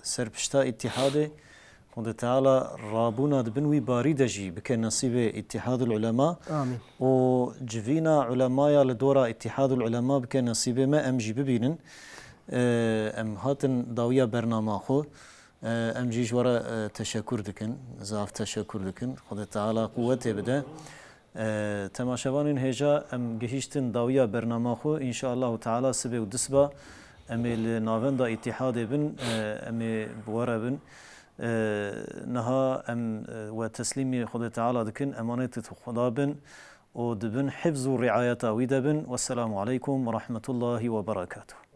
ser pişta Îttîhadê, Xwedê Teala rabûna di bin wî barî de jî bike nesîbê Îttîhadul Ulema û civîna ulemaya li dora Îttîhadul Ulema bike nesîbê me em jî bibînin. Em hatin dawiya bernama xwe. Em jî ji we re teşekur dikin, zaf teşekur dikin. Xwedê Teala quwetê bide. Temaşevanên hêja em gihîştin dawiya bernama xwe. Înşeallahu Teala sibê û disiba em ê li navenda Îttîhadê bin, em ê bi we re bin. Niha em we teslîmî Xwedê Teala dikin, emanetê Xweda bin. و di bin hifz û riayeta wî de bin. Wesselamu aleykum we rahmetullahi we berekatuh.